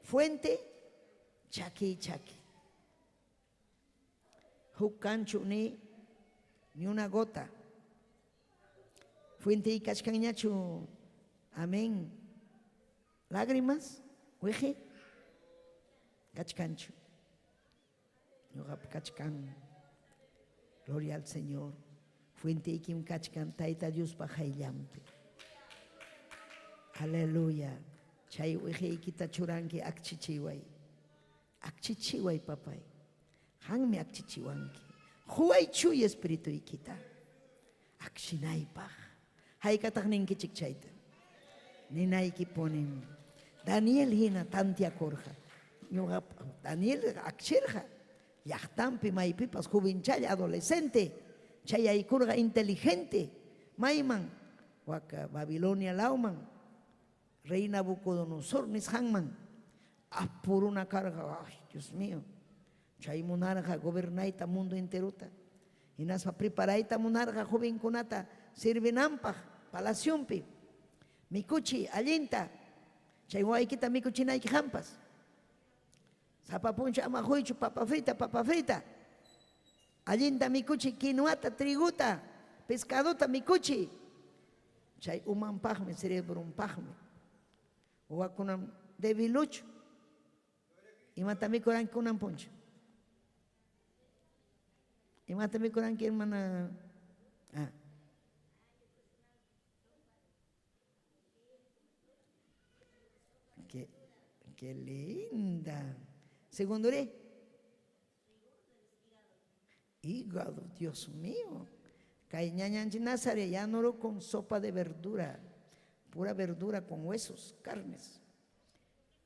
fuente chaki chaki. Huk kanchu ni ni una gota. Fuente kachkanñachu. Amén. Lágrimas, wiqi kachkanchu. Ñuqap kachkan. Gloria al Señor. Fuenteykim kachkan Tayta Diospa qayllanpi. Aleluya. Chay wiqiykita churanki akchichiway. Akchichiway, papay. Qanmi akchichiwanki. Quway chuya espirituykita. Akchinaypaq. Haykataq ninkichik chayta? Ninaykipunim. Daniel hina tantiakurqa. Ñuqa Daniel akchirqa. Llaqtanpi maypipas jovenchalla adolescente chayaykurqa inteligente mayman waka Babilonia lawman rey Nabucodonosor nisqanman apuruna karqa. Ay, Dios mío. Chay munarqa gobernayta mundo enterota. Hinaspa preparayta munarqa jovenkunata sirvinanpaq palacionpi. Mikuchiy allinta. Chay wawaykita mikuchinayki qampas. Sapa punchaw ama quychu papa frita, papa frita. Allinta mikuchiy quinoata, trigota, pescadota mikuchiy. Chay umanpaqmi, cerebronpaqmi. Wawakunam debiluchu. Imata mikuranki kunan punchaw? Imata mikuranki hermana? Ah. Qué, qué linda. Segundo, hígado, Dios mío. Kay ñañanchik Nazaret yanuru con sopa de verdura, pura verdura con huesos, carnes.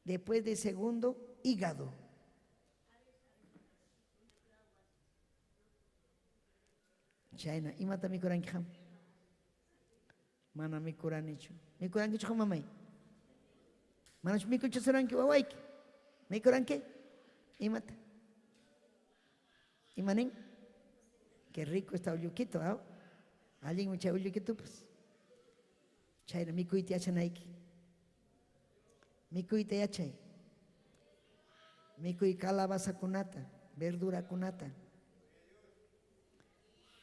Después de segundo, hígado. Chayna, imata mikuranki qam? Mana mikuranichu. Mikurankichu qam mamay? Manachu mikuchisuranki wawayki? Mikuranki? Imata? Ima nin? Qué rico está ulluquito, ¿ah? Allinmi chay ulluquitupas. Chayna mikuyta yachanayki. Mikuyta yachay. Mikuy calabazakunata, verdurakunata.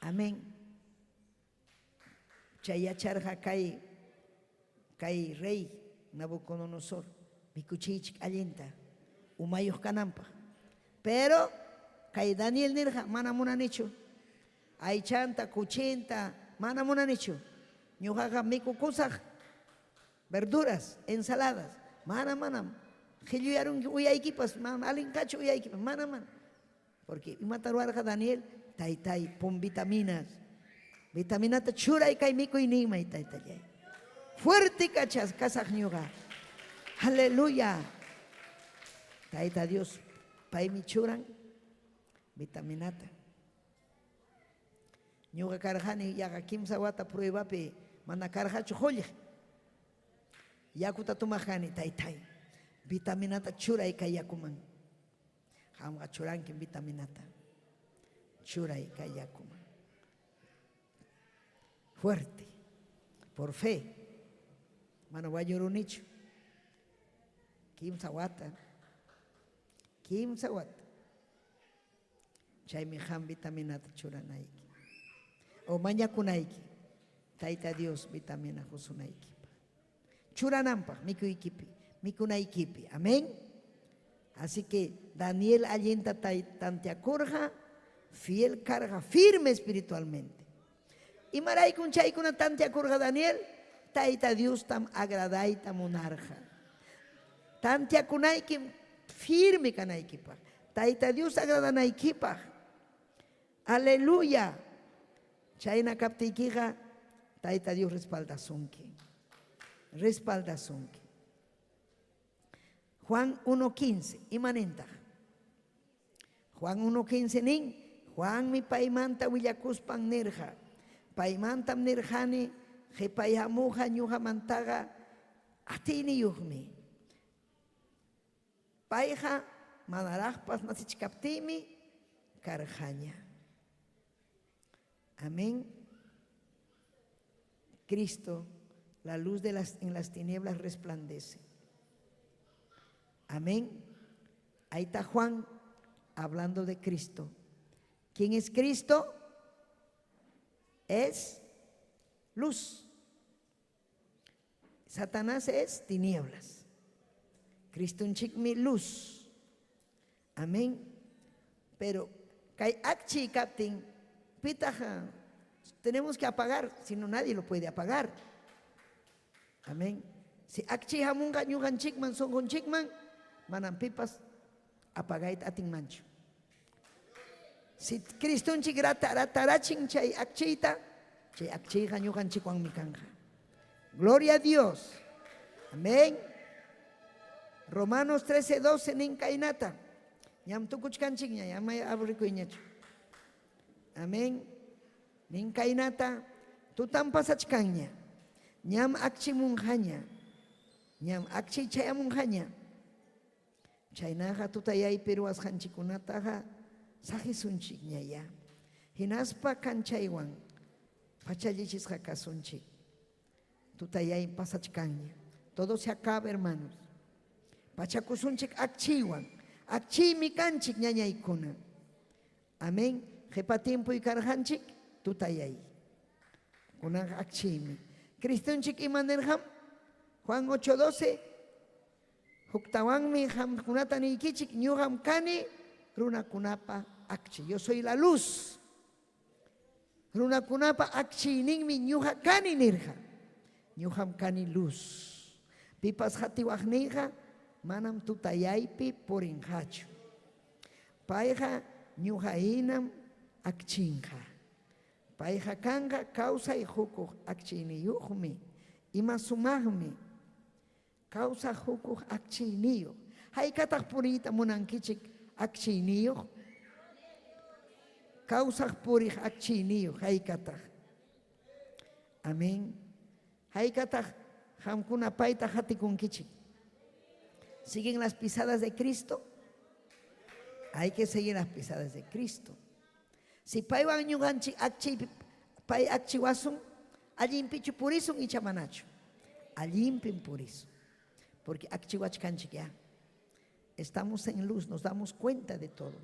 Amén. Chay yacharqa kay kay rey Nabucodonosor mikuchiychik allinta umayuq kananpaq. Pero kay Daniel nirqa mana munanichu. Aychanta, kuchinta, mana munanichu. Ñuqaqa mikukusaq verduras, ensaladas. Mana, manam. Qilluyarunki uyaykipas, mana allinqachu uyaykipas, mana, mana. Porque imata ruwarqa Daniel? Taytay, pon vitaminas. Vitaminata churay kay mikuyninmay, taytallay. Fuerte kachas kasaq ñuqa. Aleluya. Tayta Dios, paymi churan vitaminata. Ñuqa karqani yaqa kimsa wata pruebapi mana karqachu qullqi. Yakuta tomaq kani, taytay. Vitaminata churay kay yakuman. Qamqa churankim vitaminata. Churay kay yakuman. Fuerte. Por fe. Mana wañurunichu. Kimsa wata. Kimsa wata. Chaymi qam vitaminata churanayki. O mañakunayki. Tayta Dios vitamina qusunaykipaq. Churananpaq mikuykipi, mikunaykipi. Amén. Así que Daniel allinta tanteakurqa, fiel karqa, firme espiritualmente. Imaraykun chaykuna tanteakurqa Daniel? Tayta Diostam agradayta munarqa. Tanteakunaykim firme kanaykipaq. Tayta Dios agradanaykipaq. Aleluya. Chayna kaptiykiqa Tayta Dios respaldasunki. Respaldasunki. Juan 1.15, ima nintaq? Juan 1.15 nin, Juanmi paymanta willakuspan nirqa, paymantam nirqani, qipay hamuqqa ñuqamantaqa atiyniyuqmi. Payqa manaraqpas nacichkaptiymi karqaña. Amén. Cristo, la luz de las, en las tinieblas resplandece. Amén. Ahí está Juan hablando de Cristo. ¿Quién es Cristo? Es luz. Satanás es tinieblas. Cristo mi luz. Amén. Pero kay akchi kaptin pitaja tenemos que apagar, si no nadie lo puede apagar. Amén. Si akchi hamunqa ñuqanchikman sunqunchikman manam pipas apagayta atinmanchu. Si Cristonchik rata ratarachin chay akchiyta, chay akchiyqa ñuqanchikwanmi kanqa. Gloria a Dios. Amén. Romanos 13, 12 nin kaynata. Ñam tukuchkanchikña, ñam aburrikuyñachu. Amén. Nin kaynata tutan pasachkanña. Ñam akchimunqaña. Ñam akchiy chayamunqaña. Chaynaqa tutayaypi ruwasqanchikkunataqa saqisunchikñayá. Hinaspa kanchaywan pachallichisqa kasunchik. Tutayay pasachkanña. Todo se acaba, hermanos. Pachakusunchik akchiywan. Akchiymi kanchik ñañaykuna. Amén. Qhipa tiempoy karqanchik tutayay. Kunanqa akchiymi. Cristonchik ima nirqam? Juan 8:12 Huktawanmi qamkunata niykichik, ñuqam kani runakunapa akchi. Yo soy la luz. Runakunapa akchiyninmi ñuqa kani nirqa. Ñuqam kani luz. Pipas qatiwaqniyqa manam tutayaypi purinqachu. Payqa ñuqa hinam akchinqa. Payqa kanqa kawsay qukuq akchiyniyuqmi. Ima sumaqmi kawsaq qukuq akchiyniyuq. Haykataq puriyta munankichik akchiyniyuq? Kawsaq puriq akchiyniyuq haykataq? Amén. Haykataq qamkuna payta qatikunkichik? ¿Siguen las pisadas de Cristo? Hay que seguir las pisadas de Cristo. Si paywan ñuqanchik akchiypi pay akchiwasun, allinpichu purisun icha manachu? Allinpim purisun. Porque akchiwachkanchik ya. Estamos en luz, nos damos cuenta de todo.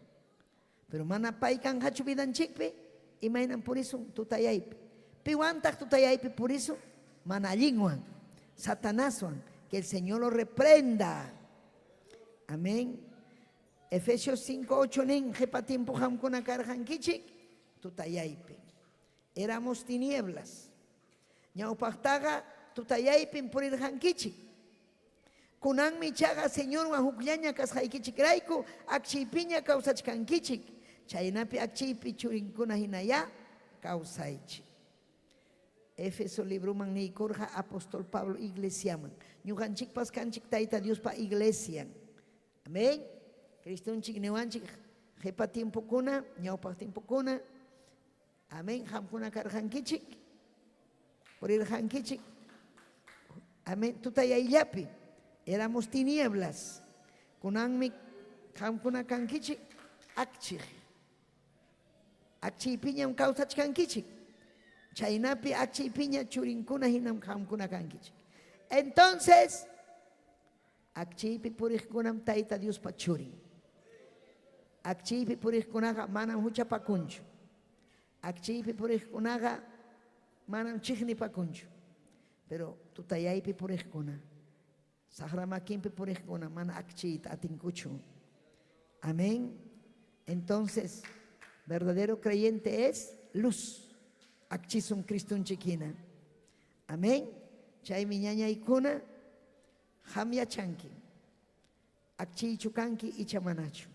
Pero mana pay kanqachu vidanchikpi, imaynam purisun tutayaypi. Piwantaq tutayaypi purisun? Mana allinwan, Satanaswan, que el Señor lo reprenda. Amén. Efesios 5:8 nin qhipa tiempo qamkuna karqankichik tutayaypi. Éramos tinieblas. Ñawpaqtaqa tutayaypim purirqankichik. Kunanmi ichaqa Señorwan hukllaña kasqaykichikrayku akchiypiña kawsachkankichik. Chaynapi akchiypi churinkuna hinayá kawsaychik. Éfeso libroman niykurqa apóstol Pablo iglesiaman. Ñuqanchikpas kanchik Tayta Diospa iglesian. Amén. Cristonchik niwanchik qhipa tiempokuna, ñawpaq tiempokuna. Amén. Qamkuna karqankichik. Purirqankichik. Amén. Tutayayllapi. Éramos tinieblas. Kunanmi qamkuna kankichik akchiq. Akchiypiñam kawsachkankichik. Chaynapi akchiypiña churinkuna hinam qamkuna kankichik. Entonces, akchiypi puriqkunam Tayta Diospa churin. Akchiypi puriqkunaqa manam huchapakunchu. Akchiypi puriqkunaqa manam chiqnipakunchu. Pero tutayaypi puriqkuna, saqra makinpi puriqkuna mana akchiyta atinkuchu. Amén. Entonces, verdadero creyente es luz. Akchisun Cristunchik hina. Amén. Chaymi ñañaykuna qam yachanki. Akchiychu kanki icha manachu.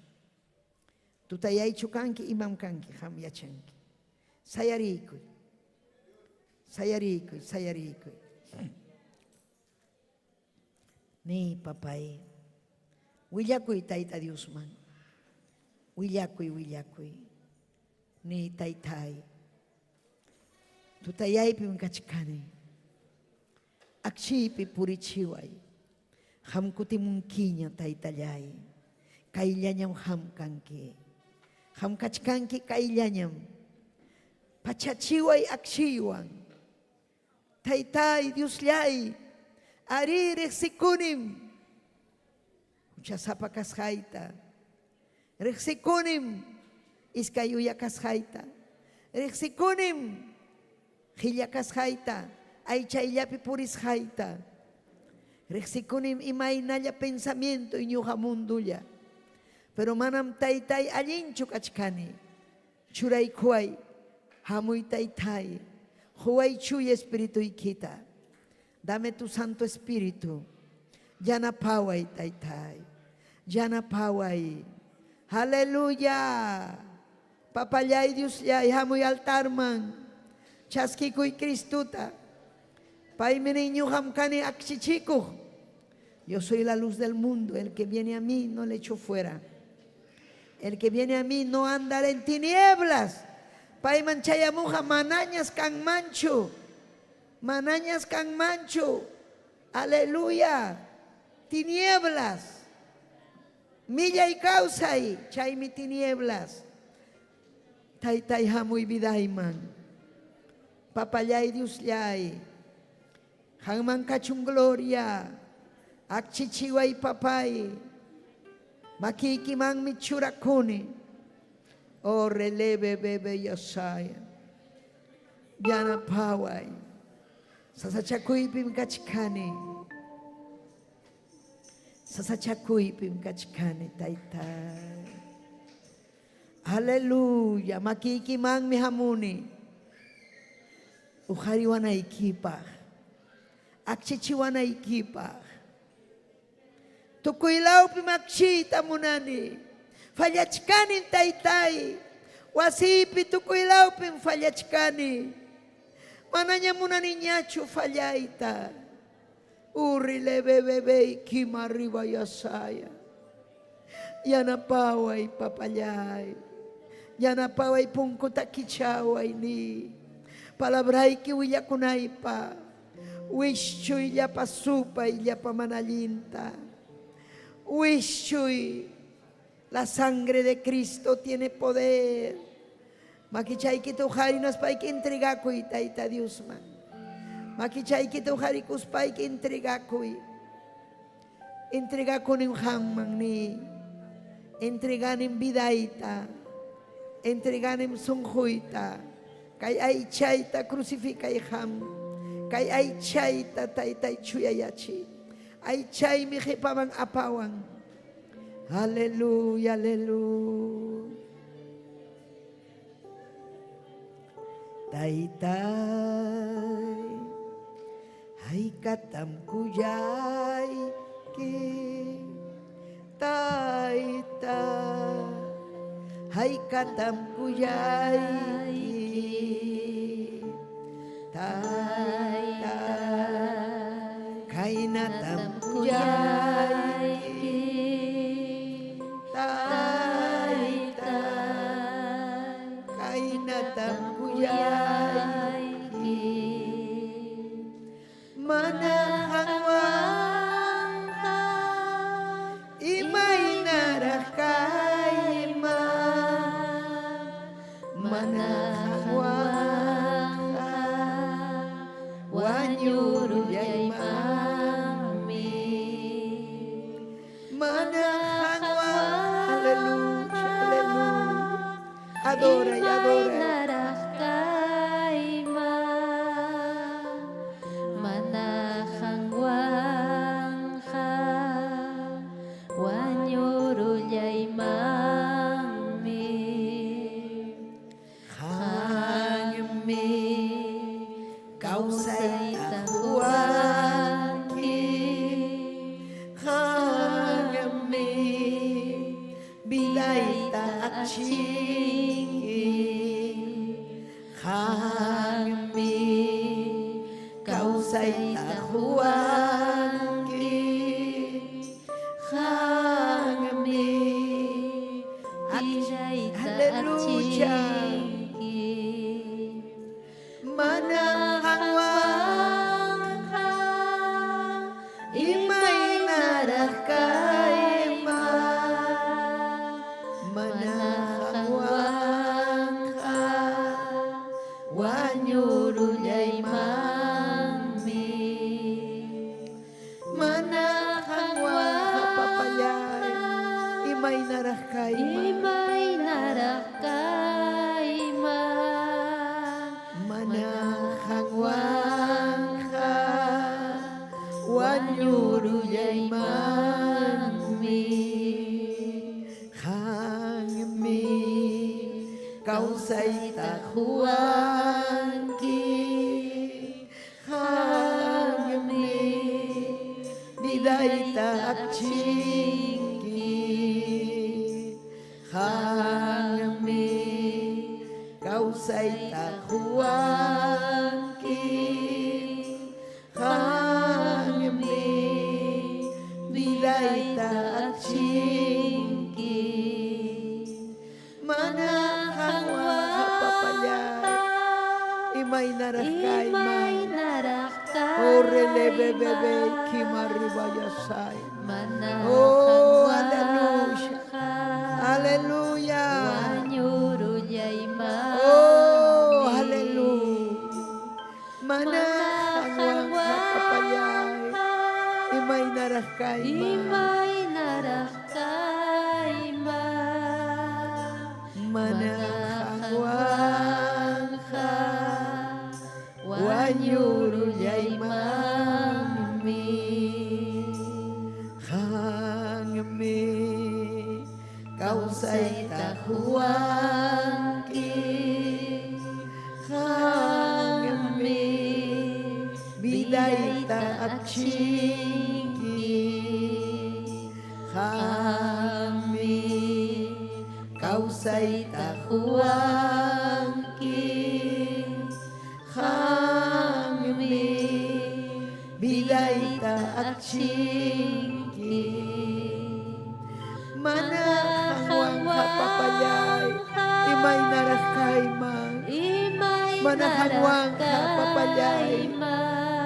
Tutayaychu kanki imam kanki qam yachanki. Sayariykuy. Sayariykuy, sayariykuy. Ni papay. Willakuy Tayta Diosman. Willakuy, willakuy. Ni taytay. Tutayaypim kachkani. Akchiypi purichiway. Qam kutimunkiña taytallay. Kayllañam qam kanki. Qam kachkanki kayllañam. Pachachiway akchiywan. Taytay, Diosllay, arí riqsikunim huchasapa kasqayta. Riqsikunim iskay uya kasqayta. Riqsikunim qilla kasqayta, aychayllapi purisqayta. Riqsikunim imaynalla pensamiento ñuqa mundulla. Pero manam taytay allinchu kachkani. Churaykuway, hamuy taytay, quway chuya espirituykita. Dame tu Santo Espíritu. Yanapaway taytay. Yanapaway. Aleluya. Papallay Diosllay hamuy altarman. Chaskikuy Cristuta. Paymi nin ñuqam kani akchichikuq. Yo soy la luz del mundo. El que viene a mí no le echo fuera. El que viene a mí no andará en tinieblas. Payman chayamuqa manañas kanmanchu. Manañas kanmanchu. Aleluya. Tinieblas. Millay kawsay, chaymi tinieblas. Taytay hamuy vidayman. Papallay Diosllay. Qanman kachun gloria. Akchichiway papay. Makiykimanmi churakuni. Oh releve bebe yasaya. Yanapaway. Sasachakuypim kachkani. Sasachakuypim kachkani tayta. Aleluya. Makiykimanmi hamuni. Uqariwanaykipaq. Akchichiwanaykipaq. Tukuy lawpim akchiyta munani. Fallachkanim taytay. Wasiypi tukuy lawpim fallachkani. Manaña munaniñachu fallayta. Urri lebebebey kima arriba yasaya. Yanapaway papallay. Yanapaway punkuta kichaway ni. Palabrayki willakunaypaq. Wischuy llapa supay llapa mana allinta. Wischuy. La sangre de Cristo tiene poder. Makichaykita uqarinaspayki entregakuy Tayta Diosman. Makichaykita uqarikuspayki entregakuy. Entregakunim qamman ni. Entreganim vidayta. Entreganim sunquyta. Kay aychayta crucificay qam. Kay aychayta taytay chuyayachiy. Aychaymi qhipaman apawan. Aleluya, aleluya. Taytay, haykatam kuyayki. Tayta, haykatam kuyayki. Tayta, kaynatam kuyayki. Tayta, kaynatam kuyayki. Mana qanwanqa imaynaraq kayman. Mana qanwanqa. Kawsayta quwanki. Qammi vidayta achinki. Qammi kawsayta quwanki. Qammi Aleluya. Mana qanwanqa imaynaraq kayman. Mana qanwanqa wañurullaymanmi. Mana qanwanqa papallay imaynaraq kayman. Imaynaraq kayman. Mana qanwanqa wañurullaymanmi. Qanmi kawsayta quwanki. Qanmi vidayta achinki. Qanmi kawsayta quwanki. Qanmi vidayta achinki. Mana qanwanqa papallay imaynaraq kayman. Oh, relebebebe kimarribayasay. Oh, aleluya. Aleluya. Oh, aleluya. Mana qanwanqa papallay imaynaraq kayman. Imaynaraq kayman. Mana qanwanqa wañurullaymanmi. Qanmi kawsayta quwanki. Qanmi vidayta achinki. Qanmi kawsayta quwanki. Qanmi vidayta achinki. Mana qanwanqa papallay imaynaraq kayman. Mana qanwanqa papallay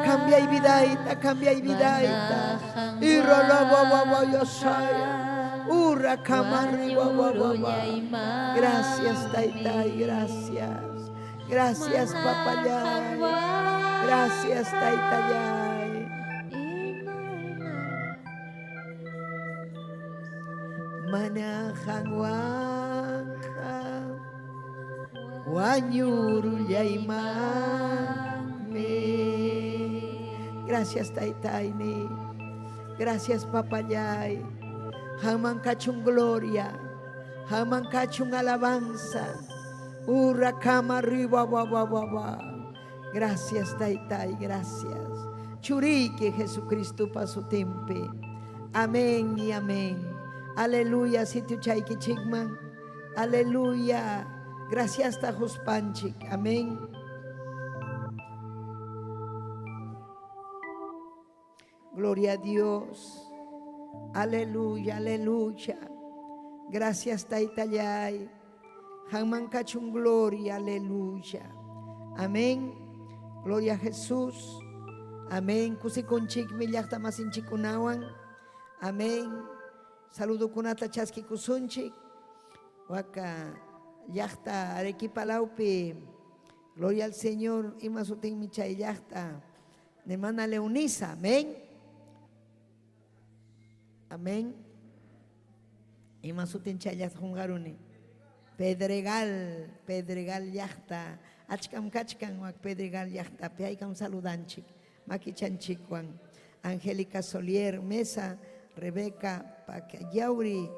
cambiay vidayta, cambiay vidayta. Iroloboboboyosaya. Urra kamarribobobobo. Gracias, Taytay, gracias. Gracias, papallay. Gracias, Taytallay. Mana qanwanqa wañurullaymanmi. Gracias, Taytayni. Gracias, papallay. Qamman kachun gloria. Qamman kachun alabanza. Urra kama riba ba ba ba ba. Gracias, Taytay, gracias. Churiyki Jesucristopa sutinpi. Amén y amén. Aleluya, sitiochaykichikman. Aleluya. Gracias, Tajuspanchik. Amén. Gloria a Dios. Aleluya, aleluya. Gracias, Taytallay. Qamman kachun gloria, aleluya. Amén. Gloria a Jesús. Amén. Kusikunchikmi llaqta masinchikkunawan. Amén. Saludokunata chaskikusunchik. Waka llaqta Arequipa lawpi. Gloria al Señor. Ima sutinmi chay llaqta. Hermana Leonisa. Amén. Amén. Ima sutin chay llaqta qunqaruni. Pedregal, Pedregal llaqta. Achkam kachkan wak Pedregal llaqtapi. Haykam saludanchik. Makichanchikwan. Angélica Solier Mesa, Rebeca Pacayauri.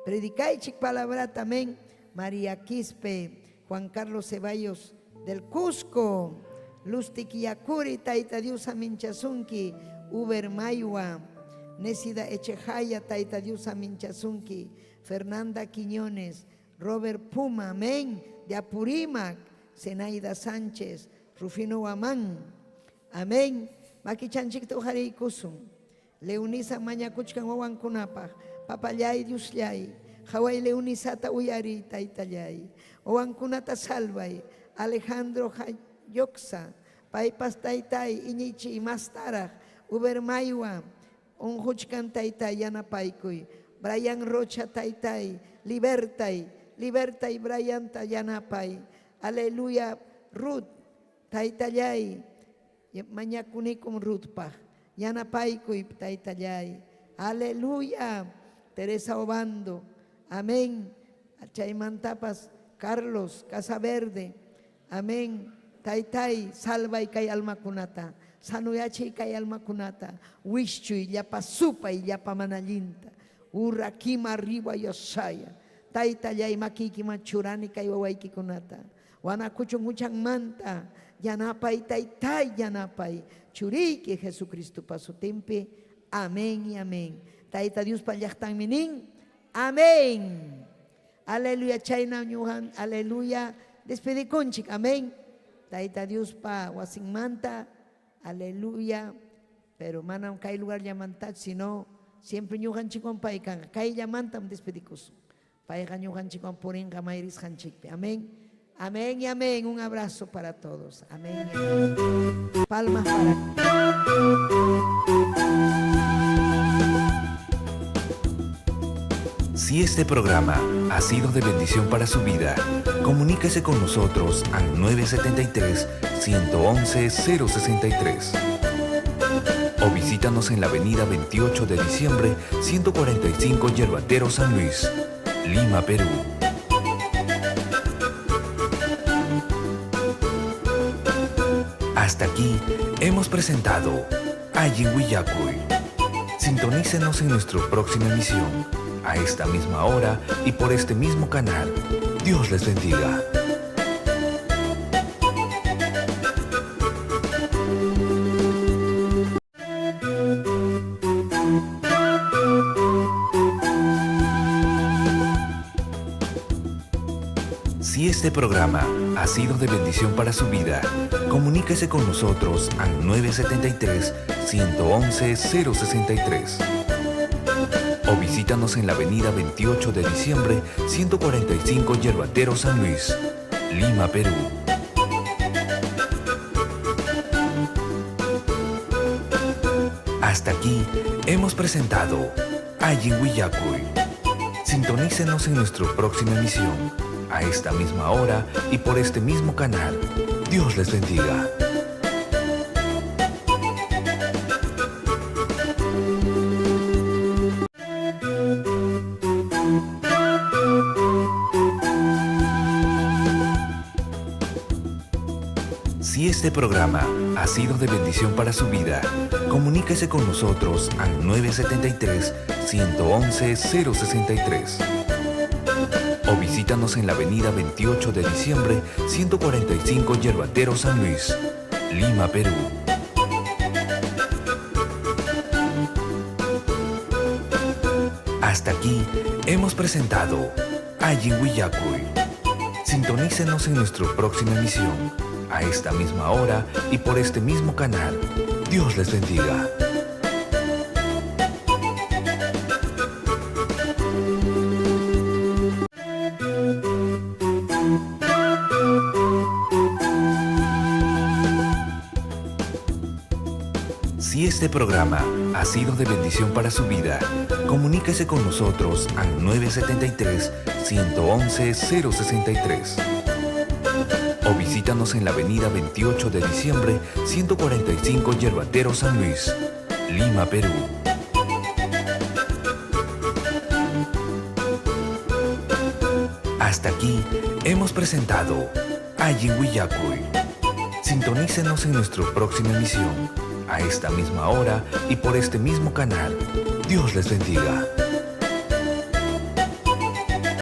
Predicaychik palabrata, amén. María Quispe, Juan Carlos Ceballos del Cusco. Lustik Yacuri, Tayta Dios aminchasunki, Uber Maywa, Nesida Echejaya, Tayta Dios aminchasunki, Fernanda Quiñones, Robert Puma, amén, de Apurímac, Zenaida Sánchez, Rufino Guamán, amén. Makichanchikta uqariykusun. Leunisa mañakuchkan wawankunapaq, papallay Diosllay, haway Leunisata uyariy taytallay, wawankunata salvay, Alejandro Hayoxa, paypas taytay iñichi mastaraq, Uber Maywa, unquchkan taytay yanapaykuy, Brian Rocha taytay, libertay, libertay Brianta yanapay, aleluya, Ruth, taytallay, mañakunikum Ruthpaq, yanapaykuy taytallay, aleluya, Teresa Obando, amén, chaymantapas Carlos Casaverde, amén, taytay, salvay kay almakunata, sanuyachiy kay almakunata, wischuy llapa supay llapa manallinta, urrakima arriba yosaya, taytallay makiykiman churani kay wawaykikunata, wanakuchun huchanmanta, yanapay taytay yanapay, churiyki Jesucristopa sutinpi, amén y amén. Tayta Diospa llaqtanmi nin, amén. Aleluya, chayna ñuqan, aleluya, despedikunchik, amén. Tayta Diospa wasinmanta, aleluya, pero manam kay lugar llamantachu, sino siempre ñuqanchikwan pay kanqa, kayllamantam despedikusun. Payqa ñuqanchikwan purinqa may risqanchikpi, amén. Amén y amén. Un abrazo para todos. Amén y amén. Palmas para. Si este programa ha sido de bendición para su vida, comuníquese con nosotros al 973-111-063. O visítanos en la avenida 28 de diciembre, 145 Yerbatero San Luis, Lima, Perú. Hasta aquí hemos presentado Allin Willakuy. Sintonícenos en nuestra próxima emisión, a esta misma hora y por este mismo canal. Dios les bendiga. Si este programa ha sido de bendición para su vida, comuníquese con nosotros al 973-111-063. O visítanos en la avenida 28 de diciembre, 145 Yerbatero San Luis, Lima, Perú. Hasta aquí hemos presentado Allin Willakuy. Sintonícenos en nuestra próxima emisión, a esta misma hora y por este mismo canal. Dios les bendiga. Si este programa ha sido de bendición para su vida, comuníquese con nosotros al 973-111-063. O visítanos en la avenida 28 de diciembre, 145 Yerbatero San Luis, Lima, Perú. Hasta aquí hemos presentado Allin Willakuy. Sintonícenos en nuestra próxima emisión, a esta misma hora y por este mismo canal. Dios les bendiga. Si este programa ha sido de bendición para su vida, comuníquese con nosotros al 973-111-063. O visítanos en la avenida 28 de diciembre, 145 Yerbatero San Luis, Lima, Perú. Hasta aquí hemos presentado Allin Willakuy. Sintonícenos en nuestra próxima emisión, a esta misma hora y por este mismo canal. Dios les bendiga.